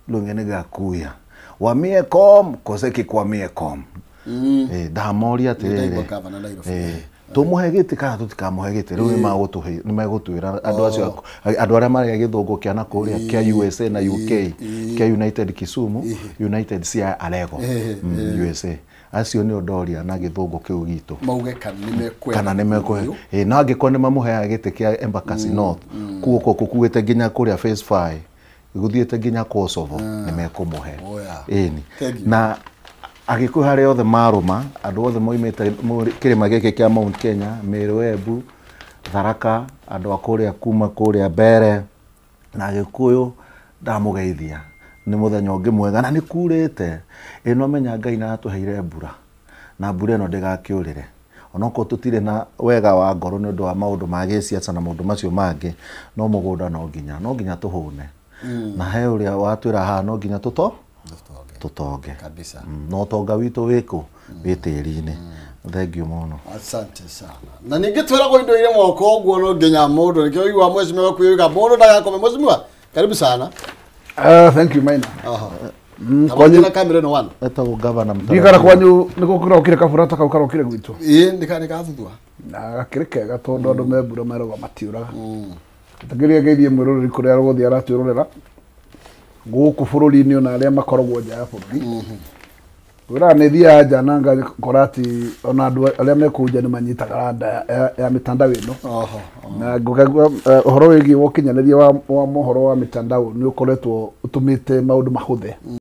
iluonge ni Gakuya. Wamiye kom kose kik wamiye kom? Ndamoria atĩrĩrĩ, tũmũhe gĩtĩ kana tũtikamũhe gĩtĩ? Rĩu nĩmegũtwĩra andũ acio, andũ arĩa marĩa gĩthũngũ kĩa na kũrĩa kĩa USA na UK, kĩa United Kisumu, United Siaya Alego, USA, acio nĩo ndoria na gĩthũngũ kĩu gitũ mauge kana nĩmekwenda kana nĩmekũhe. Na angĩkorwo nĩmamũheaga gĩtĩ kĩa Embakasi North, kuo gũkuĩte nginya kũrĩa Phase 5, gũthiĩte nginya Kosovo, nĩmekũmũhe. Ĩni na Agĩkũyũ harĩa othe marũma, andũ othe moimĩte kĩrĩma gĩkĩ kĩa Mount Kenya, Meru, Embu, Tharaka, andũ a kũrĩa kuma kũrĩa Mbere, na Agĩkũyũ ndamũgeithia. Nĩ mũthenya ũngĩ mwega na nĩ kurĩte. Ĩ no menya Ngai nĩ aratũheire mbura, na mbura ĩno ndĩgakĩũrĩre. Onokorwo tũtirĩ na wega wa ngoro nĩ ũndũ wa maũndũ ma gĩciaca na maũndũ macio mangĩ, no mũgũnda no nginya tũhũne. Na he ũrĩa watwĩra haha no nginya tũtonge kabisa. No ũtonga witũ wĩkũ? Wĩ tĩri-inĩ. Thank you mũno. Asante sana. Na ningĩ twĩragwo indo irĩ moko ũguo no nginya mũndũ, nĩkĩo ũiguaga mheshimiwa kwĩuga mũndũ ndagakome. Mheshimiwa, karibu sana. Thank you Maina. Kwanyu na kamera no one. Etagwo gavana mtara. Ndikara kwanyu nĩguo kũrokire kabura ta kau karokire gwitũ. Ĩĩ nĩkathutwa. Na gakĩrĩ kega tondũ andũ me mbura meragwo matiũraga. Tũkĩria ngeithie mwĩroreri kũrĩa gũthiĩ aratwĩrorera gũkũ bũrũri-inĩ ona arĩa makoragwo nja ya bũrũri. Wĩra nĩ thiaga nja na ngakora atĩ ona andũ arĩa me kũu nja nĩ manyitaga randa ya mitandao ĩno. Na ngũkaigua ũhoro wĩgiĩ wa ũkinyanĩria wa mohoro wa mitandao nĩ ũkoretwo ũtũmĩte maũndũ mahũthe.